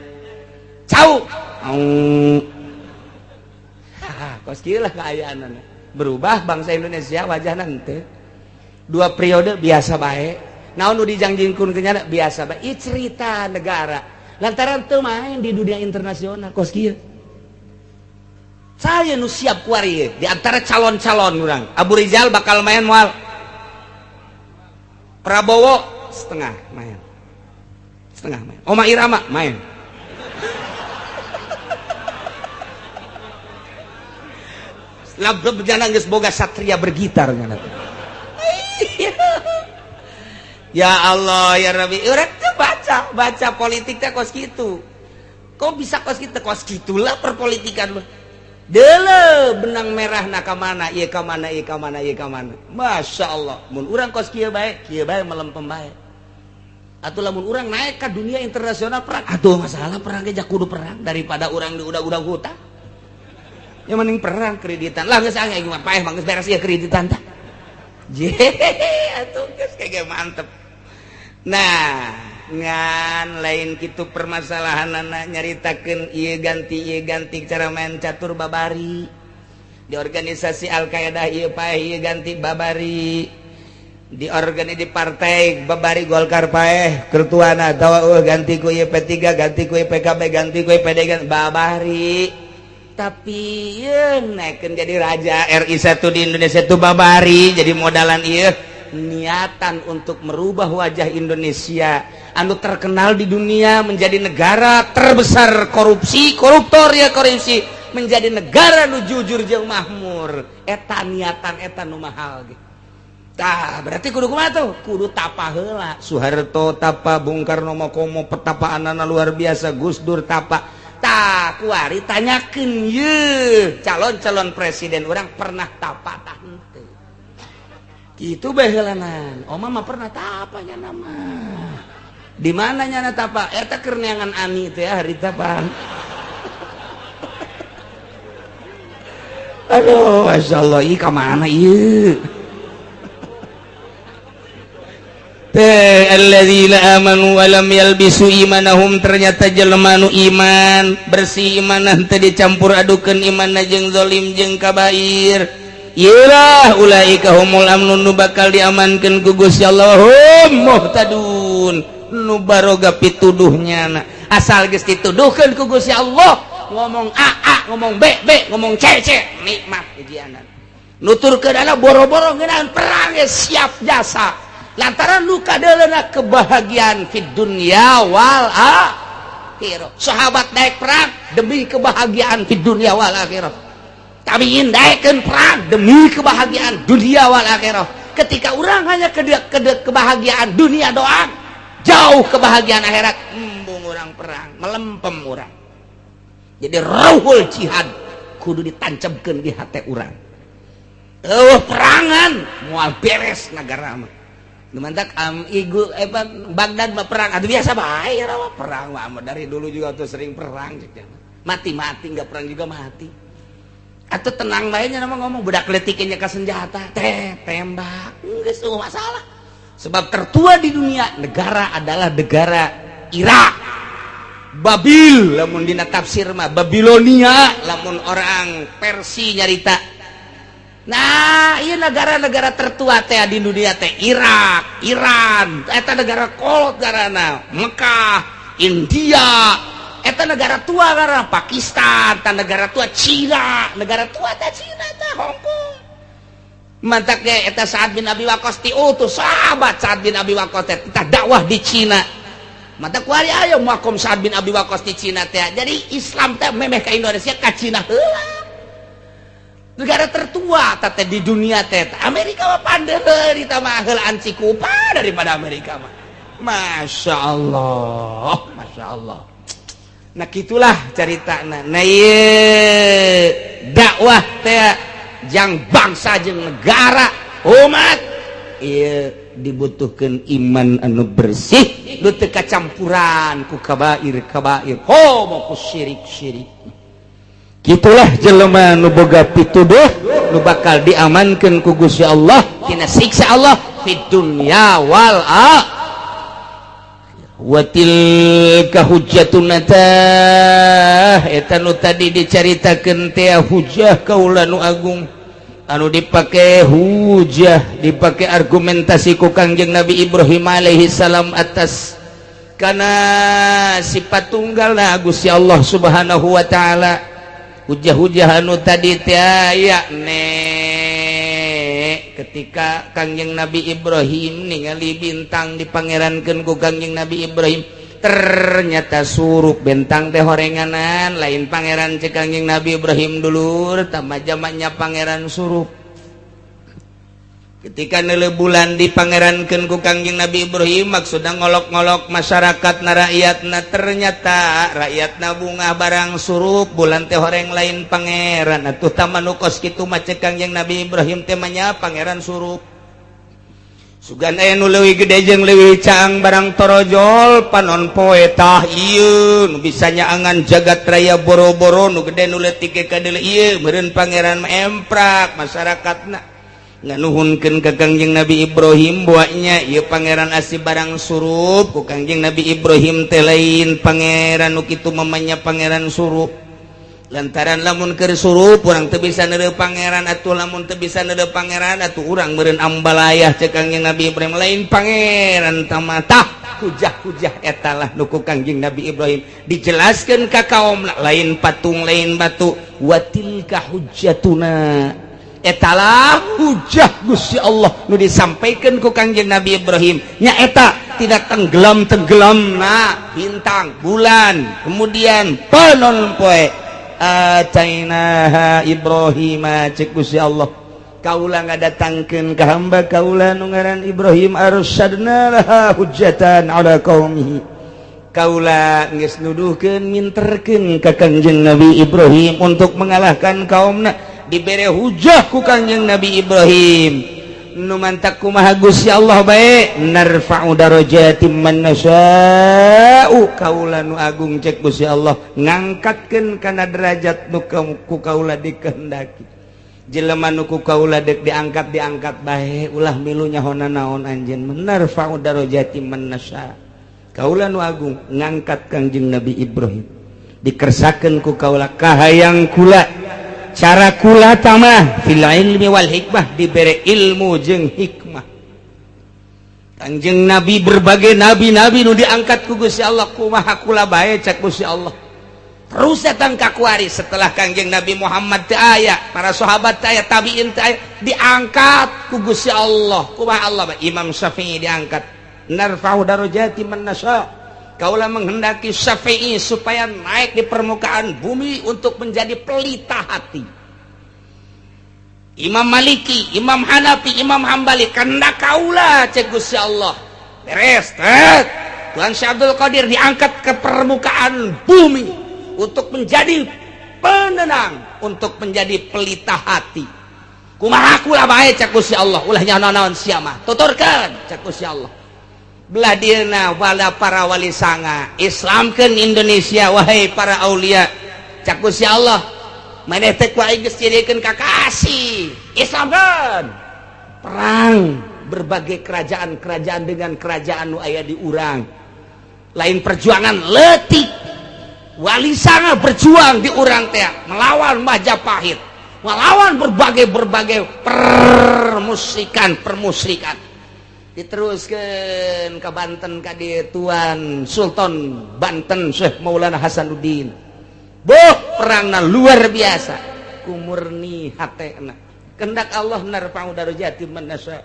cau au kos kieu lah kaayaan berubah bangsa Indonesia wajahna henteu dua periode biasa bae naon nu dijangjingkeun ke nyana biasa bae ieu cerita negara lantaran teu main di dunia internasional kos kieu. Saya nu siap kuari di antara calon-calon urang Abu Rizal bakal main moal, Prabowo setengah main, setengah main, Oma Irama main. Labeb jana geus boga satria bergitar nyana. Ya Allah ya Rabbi, urang teh baca baca politik teh kos kitu. Kok bisa kos kitu? Kos kitulah perpolitikan mah. Deuleu benang merah na ka mana, ieu ka mana, ieu ka mana, ieu ka mana. Masya Allah, mun urang kos kieu bae melempem bae. Atuh lamun urang naik ka dunia internasional perang, atuh masalah perang ge kudu perang daripada urang di udah-udah hutang. Ya mending perang kreditan lah geus angge mah paeh mah geus beres ieu kreditan tah. Je, atuh geus kayak mantep. Nah, ngan lain kitu permasalahanana nyaritakeun ieu ganti cara main catur babari. Di organisasi Al-Qaeda ieu paeh ieu ganti babari. Di organi di partai babari Golkar paeh kertuana atawa ganti ku ieu P3 ganti ku ieu PKB ganti ku ieu PD babari. Tapi ieu naikkeun jadi raja RI 1 di Indonesia itu babari jadi modalan ieu niatan untuk merubah wajah Indonesia anu terkenal di dunia menjadi negara terbesar korupsi, koruptor ya korupsi, menjadi negara nu jujur jeung makmur. Eta niatan eta nu mahal ge. Tah, berarti kudu kumaha tuh? Kudu tapa heula. Soeharto tapa, Bung Karno mah komo petapaanana luar biasa, Gus Dur tapa. Tah, kuari tanyakeun ye calon-calon presiden urang pernah tapa tah henteu. Kitu bae heulanan. Oma mah pernah tapa nya nama. Di mana nyana tapa? Eta keur neangan ani teh harita pan. Aduh, masyaallah, ieu ka mana ieu? Teh alladzina amanu wa lam yalbisu imanahum, ternyata jelema nu iman bersih imanah teh dicampur adukeun imanna jeung zalim jeung kabair. Iyalah, ulaika humul amnun, nu bakal diamankeun ku Gusti Allah, hum muhtadun, nu baroga pituduhnya. Na asal geus dituduhkeun ku Gusti Allah, ngomong A A, ngomong B B, ngomong C C, nikmat ujianan. Nuturkeun anak boro-boro ngeunaan perang ge siap jasa, lantaran luka deulena kebahagiaan fid dunya wal akhirah. Sahabat naik perang demi kebahagiaan fid dunya wal akhirah, tabiin daekeun perang demi kebahagiaan dunia wal akhirah. Ketika orang hanya ke kebahagiaan dunia doang, jauh kebahagiaan akhirat, embung orang perang, melempem orang. Jadi ruhul jihad kudu ditancapkeun di hati orang. Oh, perangan moal beres negara mah. Mantak am igu eh, Baghdad mah perang aduh biasa bae mah, perang mah dari dulu juga tuh sering perang, mati-mati nggak perang juga mati. Atau tenang bae nama ngomong budak letikinnya ke senjata teh tembak, enggak semua masalah. Sebab tertua di dunia negara adalah negara Irak, Babil lamun dina tafsir mah, Babilonia lamun orang Persi nyarita. Nah, iya, negara-negara tertua teh di dunia teh Irak, Iran, eta negara kolot garana, Mekah, India, eta negara tua karena Pakistan, ta negara tua Cina, negara tua ta Cina, ta Hongkong. Mantak ge eta Sa'ad bin Abi Waqqas diutus, sahabat Sa'ad bin Abi Waqqas teh kita dakwah di Cina. Mata kuari ayo makom Sa'ad bin Abi Waqqas di Cina teh. Jadi Islam teh memeh ka Indonesia, ka Cina heula. Negara tertua teh di dunia teh. Amerika mah pandeheul ditambah heulaan Cikupa daripada Amerika mah. Masya Allah, Masya Allah. Nah, gitulah cerita. Nah, ieu dakwah teh jang bangsa jeung negara umat ieu dibutuhkan iman anu bersih, nu teu kacampuran ku kabair kabair, komo ku syirik syirik. Gitulah jelema nu boga pituduh, nu bakal diamankeun ku Gusti Allah tina siksa Allah fid dunya wal akhirah. Wa tilka hujjatuna, tah eta nu tadi dicaritakeun teh hujah kaula nu agung anu dipake hujah, dipake argumentasi ku Kangjeng Nabi Ibrahim alaihi salam atas kana sifat tunggal na Gusti Allah Subhanahu wa taala. Hujah-hujah anu tadi teh aya ne ketika Kangjeng Nabi Ibrahim ningali bintang, dipangerankeun ku Kangjeng Nabi Ibrahim, ternyata surup bentang teh horenganan, lain pangeran cek Kangjeng Nabi Ibrahim. Dulur, tambah zamannya pangeran surup. Ketika nele bulan, dipangerankeun ku Kangjeng Nabi Ibrahim, maksudnya ngolok-ngolok masyarakat na rakyatna, ternyata rakyatna bunga barang surup bulan teh horeng, lain pangeran. Atuh tama nu kos kitu mah cek Kangjeng Nabi Ibrahim teh manya pangeran surup. Sugan aya nu leuwih gede jeung leuwih caang barang torojol panon poe, tah ieu nu bisa nyaangan jagat raya boro-boro, nu gede nu leutik ge kadeuleu, ieu meureun pangeran mah. Emprak masyarakatna nganuhunkeun ka Kangjeng Nabi Ibrahim buatnya ieu pangeran asli barang surup. Ku Kangjeng Nabi Ibrahim teh lain pangeran nu kitu, mamanya pangeran surup, lantaran lamun keur surup urang teu bisa neureuh pangeran. Atuh lamun teu bisa neureuh pangeran, atuh urang meureun ambalayah cek Kangjeng Nabi Ibrahim, lain pangeran tamata. Hujah-hujah etalah nu ku Kangjeng Nabi Ibrahim dijelaskeun ka kaum, lain patung, lain batu. Wa tilka hujjatuna, etalah hujah Gusti Allah nu disampaikan ku Kangjeng Nabi Ibrahim, nyaeta tidak tenggelam tenggelam nah bintang, bulan, kemudian panon poe. Atainaha Ibrahim, cek Gusti Allah, kaula ngadatangkeun ka hamba kaula nu ngaran Ibrahim, arsadna laha hujjatan ala qaumihi. Kaula geus nuduhkeun, minterkeun ka Kangjeng Nabi Ibrahim untuk mengalahkan kaumna. Dibere hujah ku Kangjeng Nabi Ibrahim. Nu mantak kumaha Gusti Allah bae, narfa'u darajatim man nasya'u, kaula nu agung cek Gusti Allah ngangkatkeun kana derajat nu ku kaula dikehendaki. Jelema nu ku kaula dek diangkat, diangkat bae, ulah milu nyahona naon anjeun. Narfa'u darajatim man nasya, kaula nu agung ngangkat Kangjeng Nabi Ibrahim, dikersakeun ku kaula kahayang kula. Cara kula tamah fil ilmi wal hikmah, diberi ilmu jeung hikmah. Kanjeng Nabi, berbagai nabi-nabi nu diangkat ku Gusti Allah, kumaha kula bae cek Gusti Allah. Terus datang ka kuari, setelah Kangjeng Nabi Muhammad teu aya, para sahabat teu aya, tabiin teu aya, diangkat ku Gusti Allah. Kumaha Allah bae? Imam Syafi'i diangkat. Narfa'u darajati man nasya. Kaula menghendaki Syafi'i supaya naik di permukaan bumi untuk menjadi pelita hati. Imam Maliki, Imam Hanafi, Imam Hambali, kehendak kaula cek Gusti Allah. Beres, tet. Tuhan Syekh Abdul Qadir diangkat ke permukaan bumi untuk menjadi penenang, untuk menjadi pelita hati. Kumaha kula bae cek Gusti Allah, ulah nyaho naon sia mah. Tuturkeun cek Gusti Allah. Belah dieuna wala para wali sanga, Islamkeun Indonesia wahai para aulia. Cek Gusti Allah, maneh teh ku aing geus jadikeun kakasih. Islamkeun. Perang berbagai kerajaan-kerajaan dengan kerajaan nu aya di urang. Lain perjuangan leutik. Wali sanga berjuang di urang teh melawan Majapahit, melawan berbagai-berbagai permusikan-permusikan. Diteruskan ke Banten ka dieu Tuan Sultan Banten Syekh Maulana Hasanuddin. Boh, perangna luar biasa. Kumurni hatena. Kehendak Allah narfa'u darajati man nasya.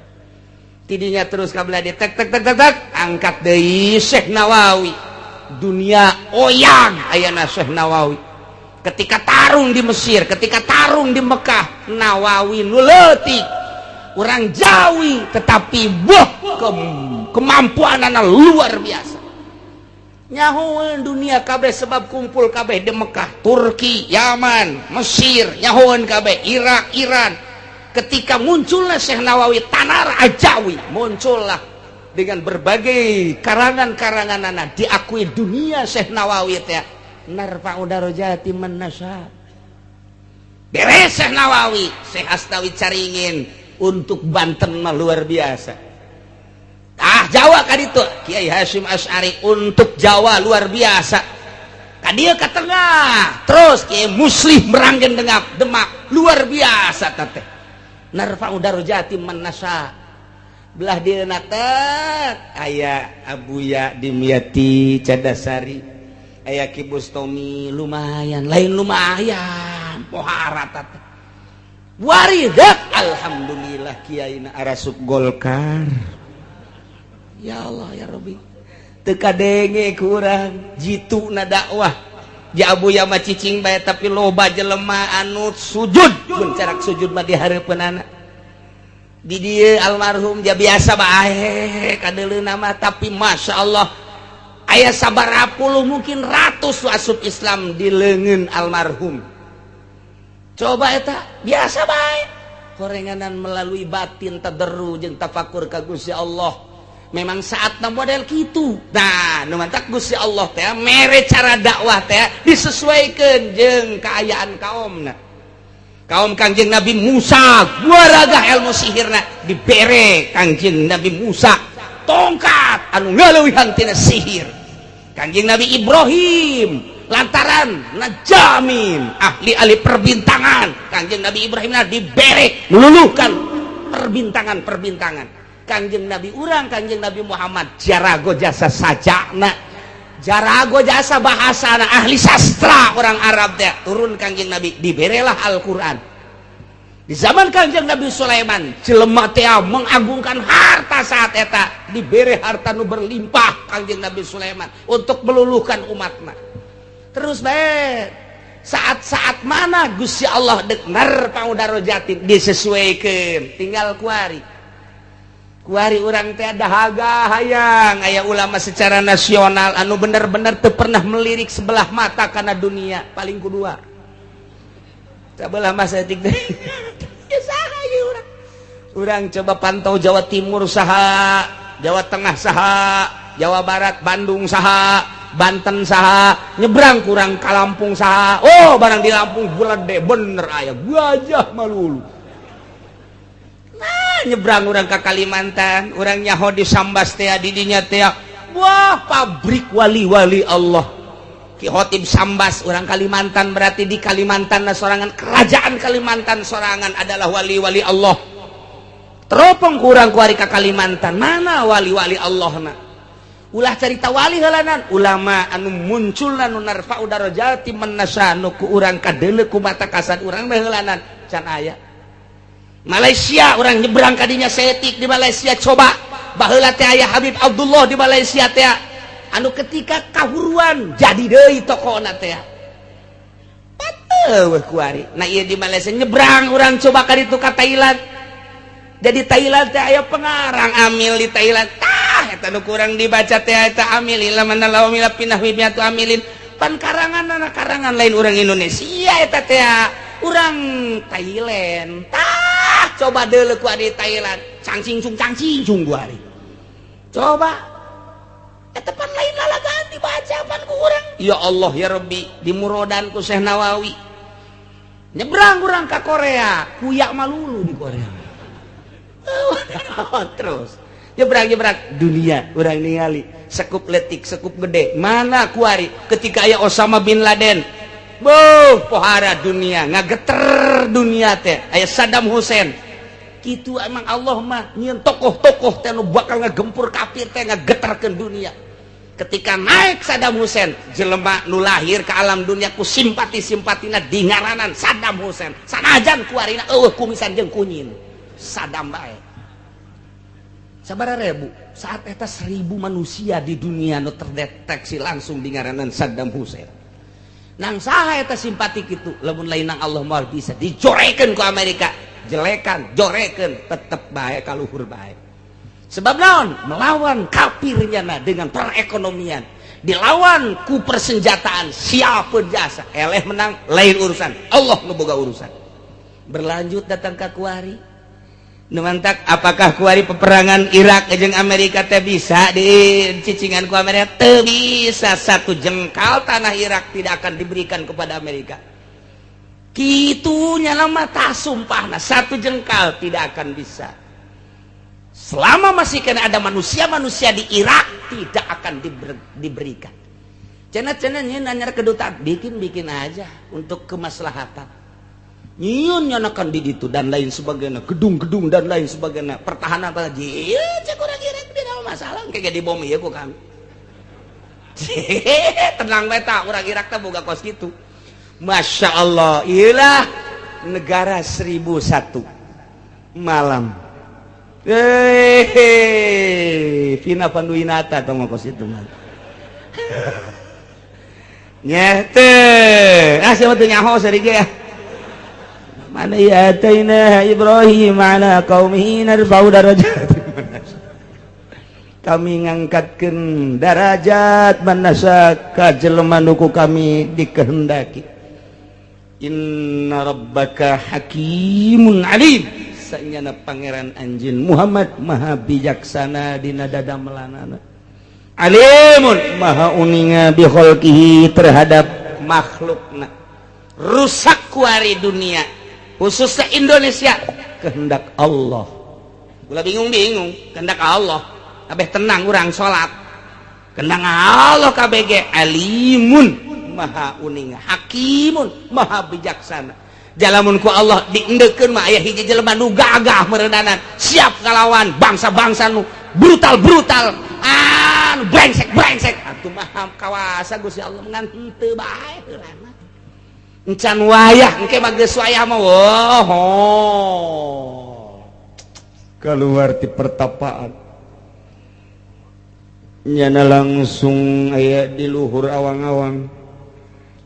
Tidinya terus ka belah tek tek tek tek tek, angkat deui Syekh Nawawi. Dunia oyang ayana Syekh Nawawi. Ketika tarung di Mesir, ketika tarung di Mekah, Nawawi nu leutik, orang Jawi, tetapi boh, kemampuan anak luar biasa. Nyahoan dunia kabeh sebab kumpul kabeh di Mekah, Turki, Yaman, Mesir, nyahoan kabeh, Irak, Iran. Ketika munculnya Syekh Nawawi Tanar Ajawi, muncullah dengan berbagai karangan-karangan anak diakui dunia Syekh Nawawi teh narfa'u darajati man nasya. Beres Syekh Nawawi, Syekh Asnawi Caringin untuk Banten mah luar biasa. Ah, Jawa kan itu Kiai Hasyim Asy'ari untuk Jawa luar biasa. Ka dieu ka tengah terus Kiai Muslih Meranggen Demak, Demak luar biasa teh. Narfa'u darajati man nasya. Belah dieuna teh aya Abuya Dimyati Cadasari, aya Ki Bustomi, lumayan, lain lumayan pohara teh. Waridat alhamdulillah kiai na arasup Golkar. Ya Allah ya Rabbi, teu kadenge kurang jitu na dakwah. Ja Abuya mah cicing bae, tapi loba jelema anu sujud, mun carak sujud mah di hareupeunana. Di dieu almarhum ja biasa bae kadeuleuna mah, tapi masya Allah aya sabaraha puluh, mungkin ratus asup Islam di leungeun almarhum. Coba eta biasa bae korenganan melalui batin, tadarru jeung tafakur ka Gusti Allah. Memang saatna model kitu. Nah, nu mantak Gusti Allah teh mere cara dakwah teh disesuaikan jeung kaayaan kaumna. Kaum Kangjeng Nabi Musa guaragah ilmu sihirna, dibere Kangjeng Nabi Musa tongkat anu ngaleuwihan tina sihir. Kangjeng Nabi Ibrahim lantaran najamin, ahli-ahli perbintangan, Kangjeng Nabi Ibrahim dibere meluluhkan perbintangan-perbintangan. Kangjeng Nabi urang, Kangjeng Nabi Muhammad, jarago jasa sajana, jarago jasa bahasa, ahli sastra orang Arab teh. Turun Kangjeng Nabi, diberelah Al-Quran. Di zaman Kangjeng Nabi Sulaiman, jelema teh mengagungkan harta. Saat eta dibere harta nu berlimpah Kangjeng Nabi Sulaiman untuk meluluhkan umatna. Terus bae saat-saat mana Gusti Allah dek narfa'u darajatin disesuaikan. Tinggal kuari kuari urang teh dahaga hayang aya ulama secara nasional anu bener-bener teu pernah melirik sebelah mata karena dunia, paling kedua sebelah masa etik teh ya. Saha ieu urang? Urang coba pantau Jawa Timur saha, Jawa Tengah saha, Jawa Barat Bandung saha, Banten saha, nyebrang kurang ka Lampung saha. Oh, barang di Lampung gede bener aya gajah malulu. Nah, nyebrang urang ke Kalimantan, urang nyaho di Sambas teh, didinya teh wah, pabrik wali-wali Allah. Ki Khotib Sambas orang Kalimantan, berarti di Kalimantan na sorangan, kerajaan Kalimantan sorangan adalah wali-wali Allah. Teropong kurang kuari ka Kalimantan, mana wali-wali Allah na? Ulah cerita wali heulanan, ulama anu muncul nu narfa'u darajati man nasya, nu ku urang kadeuleu ku mata kasar urang mah heulanan can aya. Malaysia orang nyebrang kadinya setik di Malaysia, coba baheula teh aya Habib Abdullah di Malaysia teh, anu ketika kahuruan jadi deui tokohna teh. Pateuh kuari. Nah, ieu di Malaysia nyebrang urang coba ka ditu ka Thailand. Jadi Thailand teh aya pengarang amil di Thailand. Tah, eta nu kurang dibaca teh eta amil ila mana law mila pindah miatu amilin. Pan karangan anak karangan lain orang Indonesia eta teh, urang Thailand. Tah, coba deuleu ku di Thailand. Cangcing cung cangcing cung kuari. Coba eta pan lain lalagaan dibaca pan ku urang. Ya Allah ya Rabbi, di murodan ku Syekh Nawawi. Nyebrang urang ka Korea, kuyak malulu di Korea. Terus nyebrang-nyebrang dunia urang ningali sekup letik sekup gede mana kuari ketika aya Osama bin Laden. Boh, pohara dunia ngageter dunia teh. Aya Saddam Hussein gitu. Emang Allah mah nyieun tokoh-tokoh teh nu bakal ngagempur kafir teh, ngageterkeun dunia. Ketika naik Saddam Hussein, jelema nu lahir ke alam dunia ku simpati-simpatina dingaranan Saddam Hussein, sanajan kuarina eueuh kumisan jeung kunyin, Saddam bae. Sabaraha ribu saat eta 1.000 manusia di dunia nu terdeteksi langsung dingaranan Saddam Hussein. Nang saha eta simpati kitu lamun lain nang Allah? Moal bisa dijorekeun ku Amerika, jelekan jorekeun tetep bae, kaluhur bae. Sebab naon? Melawan kafirnya nah dengan perekonomian, dilawan ku persenjataan, siapa jasa eleh menang lain urusan Allah nu boga urusan. Berlanjut datang ke kuari. Nu mantak, apakah kuari peperangan Irak jeung Amerika teh bisa di cicingan ku Amerika? Teu bisa. Satu jengkal tanah Irak tidak akan diberikan kepada Amerika. Kitunya lama tak sumpah, nah, satu jengkal tidak akan bisa. Selama masih kena ada manusia-manusia di Irak, tidak akan diberikan. Cenah-cenah nanya kedutaan, bikin-bikin aja untuk kemaslahatan. Nyieun nyanakan di ditu dan lain sebagainya, gedung-gedung dan lain sebagainya, pertahanan apa lagi. Iya, cek urang Irak tidak masalah, kayak di bom ieu ku kami. Tenang bae tah, urang Irak teh boga kos kitu. Masya Allah, iyalah negara 1001 malam. Hehehe, Vina Panduwinata tong kos itu mah. Nyete, ah siapa tuh nyaho seri ge ya? Mana ya ataina Ibrahim ala qaumihi narfa'u darajat. Kami ngangkatkeun darajat man nasya ka jelema nu ku kami dikehendaki. Inna rabbaka hakimun alim. Sanyana Pangeran anjeun Muhammad maha bijaksana dina dadamelanana. Alimun maha uninga bi khalqihi terhadap makhlukna. Rusak kuari dunia, khususnya Indonesia, kehendak Allah. Gula bingung-bingung, kehendak Allah. Kabeh tenang urang salat. Kehendak Allah KBG. Alimun maha uninga, hakimun maha bijaksana. Jalamun ku Allah diendeukeun mah aya hiji jelema nu gagah meureunanan, siap ngalawan bangsa-bangsa nu brutal-brutal, anu brengsek-brengsek. Atuh maha kawasa Gusti Allah, ngan henteu bae heulana. Encan wayah, engke mah geus wayah mah wah. Oh. Keluar di pertapaan nyana langsung aya di luhur awang-awang.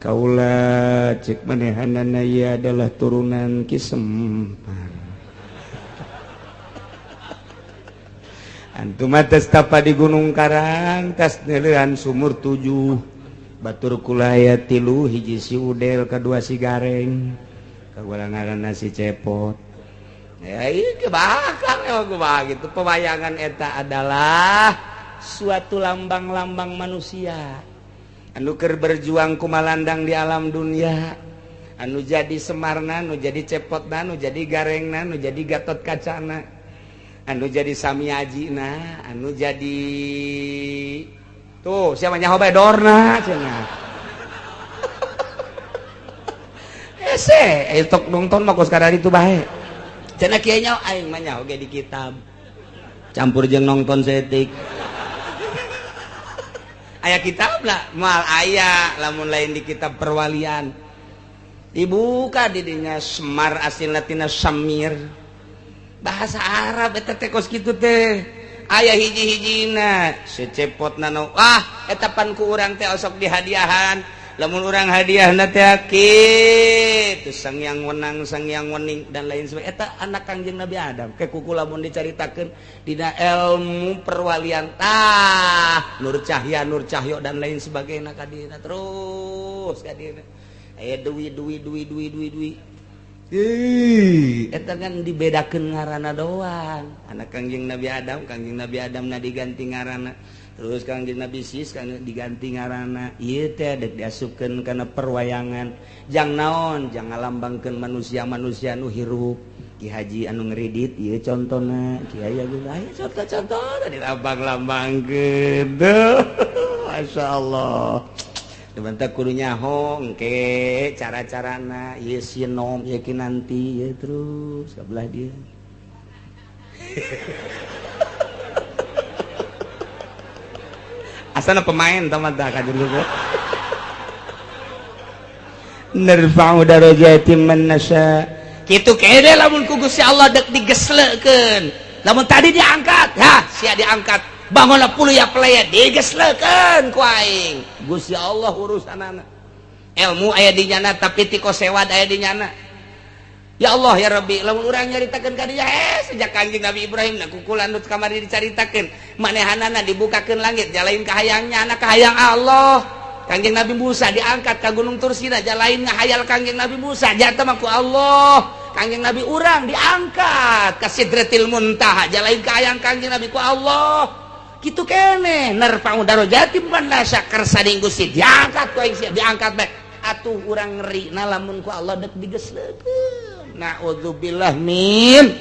Kaula cek manehanana ieu adalah turunan Ki Sempar. Antum mah tes tapa di Gunung Karang, tas neuleuan sumur 7 batur kulaya 3, hiji si Udel, kedua si Gareng, kaula ngaranna si Cepot. Ya ieu kebakar ya kumaha gitu. Pewayangan eta adalah suatu lambang-lambang manusia anu keur berjuang kumalandang di alam dunia, anu jadi Semarna, anu jadi Cepotna, anu jadi Garengna, anu jadi Gatot Kacana, anu jadi Samiajina, anu jadi tuh siapa nyaho bae Dorna cenah. Hese aya tok nonton mah kos itu bae. Cenah kieu nya, aing mah nyaho ge di kitab. Campur jeung nonton setik. Aya kitab lah, moal aya lamun lain di kitab perwalian. Dibuka di dinya Semar, asilna tina Samir. Bahasa Arab eta teh kos kitu teh. Aya hiji-hijina secepot nano. Ah, eta pan ku urang teh osok dihadiahan. Lamun urang hadiah teh kitu, sang yang wenang, sang yang wening, dan lain sebagainya. Eta anak Kangjeng Nabi Adam ke kuku lamun dicaritakeun dina ilmu perwalian, tah Nur Cahya, Nur Cahyo, dan lain sebagainya kadina terus kadina aya Dwi, Dwi, Dwi, Dwi, Dwi, Dwi. Ih, eta kan dibedakeun ngaranna doang. Anak Kangjeng Nabi Adam, Kangjeng Nabi Adam na diganti ngaranna. Terus Kangjeng Nabi Sis kan diganti ngaranna. Ieu teh dek diasupkeun kana perwayangan. Jang naon? Jang ngalambangkeun manusia-manusia nu hirup. Ki Haji anu ngeridit ieu contona, Kiai Agung aya contoh-contoh dilambang-lambangkeun. Masya Allah. Bentak kudu nyaho engke cara-carana ieu sinom, ieu kinanti, ieu terus kabelah dia. Asana pemain teman tak kajen dulu. Narfa'u darajatin man nasya. Kitu kene lamun ku Gusti Allah dek digeslekeun. Lamun tadi diangkat, ha sia diangkat. Bangunlah puluh ya pelaya digeslekeun ku aing. Gusti Allah urusanana. Ilmu aya di nyana tapi tiko sewad aya di nyana. Ya Allah ya Rabbi, lamun urang nyaritakeun ka dinya, sejak Kangjeng Nabi Ibrahim na kukulan nu kamari dicaritakeun, manehanana dibukakeun langit, jalain kahayangnya anak kahayang Allah. Kangjeng Nabi Musa diangkat ka Gunung Tursina, jalain ngahayal Kangjeng Nabi Musa, jatuh mah ku Allah. Kangjeng Nabi urang diangkat ka Sidratil Muntaha, jalain kahayang Kangjeng Nabi ku Allah. Kitu keneh narfa'u darajati man nasya kersa Gusti diangkat ku aing sia diangkat bae. Atuh urang ngeri na lamun ku Allah dek digeslekeun. Na'udzubillah min.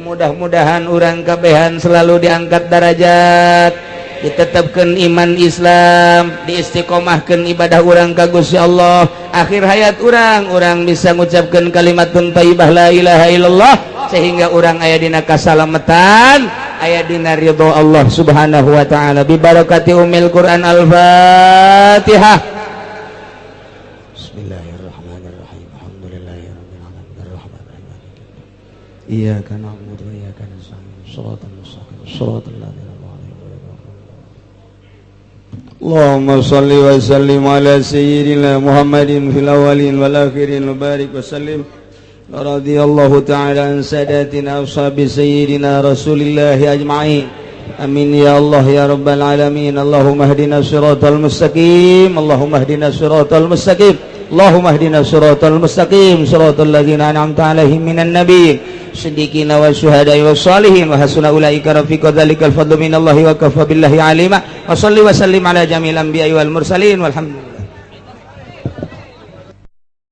Mudah-mudahan urang kabehan selalu diangkat darajat, ditetapkan iman Islam, diistiqomahkan ibadah urang ka Gusti Allah. Akhir hayat urang, urang bisa ngucapkan kalimatun thayyibah la ilaha illallah, sehingga urang aya dina kasalamatan, aya dina ridho Allah Subhanahu wa taala. Bi barakati umil Quran. Al-Fatihah. Bismillahirrahmanirrahim. Alhamdulillahirabbil alamin arrahmanirrahim. Iyyaka na'budu wa iyyaka nasta'in. Shiratal mustaqim. Shiratal ladzina an'amta 'alaihim ghairil maghdubi. Allahumma shalli wa sallim ala sayyidina Muhammadin fil awwalin wal akhirin wa barik wa sallim. Radhiyallahu ta'ala an sadatina ashabi sayyidina Rasulillah ajma'in. Amin ya Allah ya rabbal alamin. Allahumma ihdina siratal mustaqim. Allahumma ihdina siratal mustaqim. Allahumma ihdina siratal mustaqim. Siratal ladzina an'amta 'alaihim minan nabiyyin siddiqina wasyuhada'i wassalihin wa hasuna ulaika rafiqa. Dzalikal fadlu minallahi wa kafa billahi alima. Wa salli wa sallim ala jami'il anbiya'i wal mursalin walhamdulillah.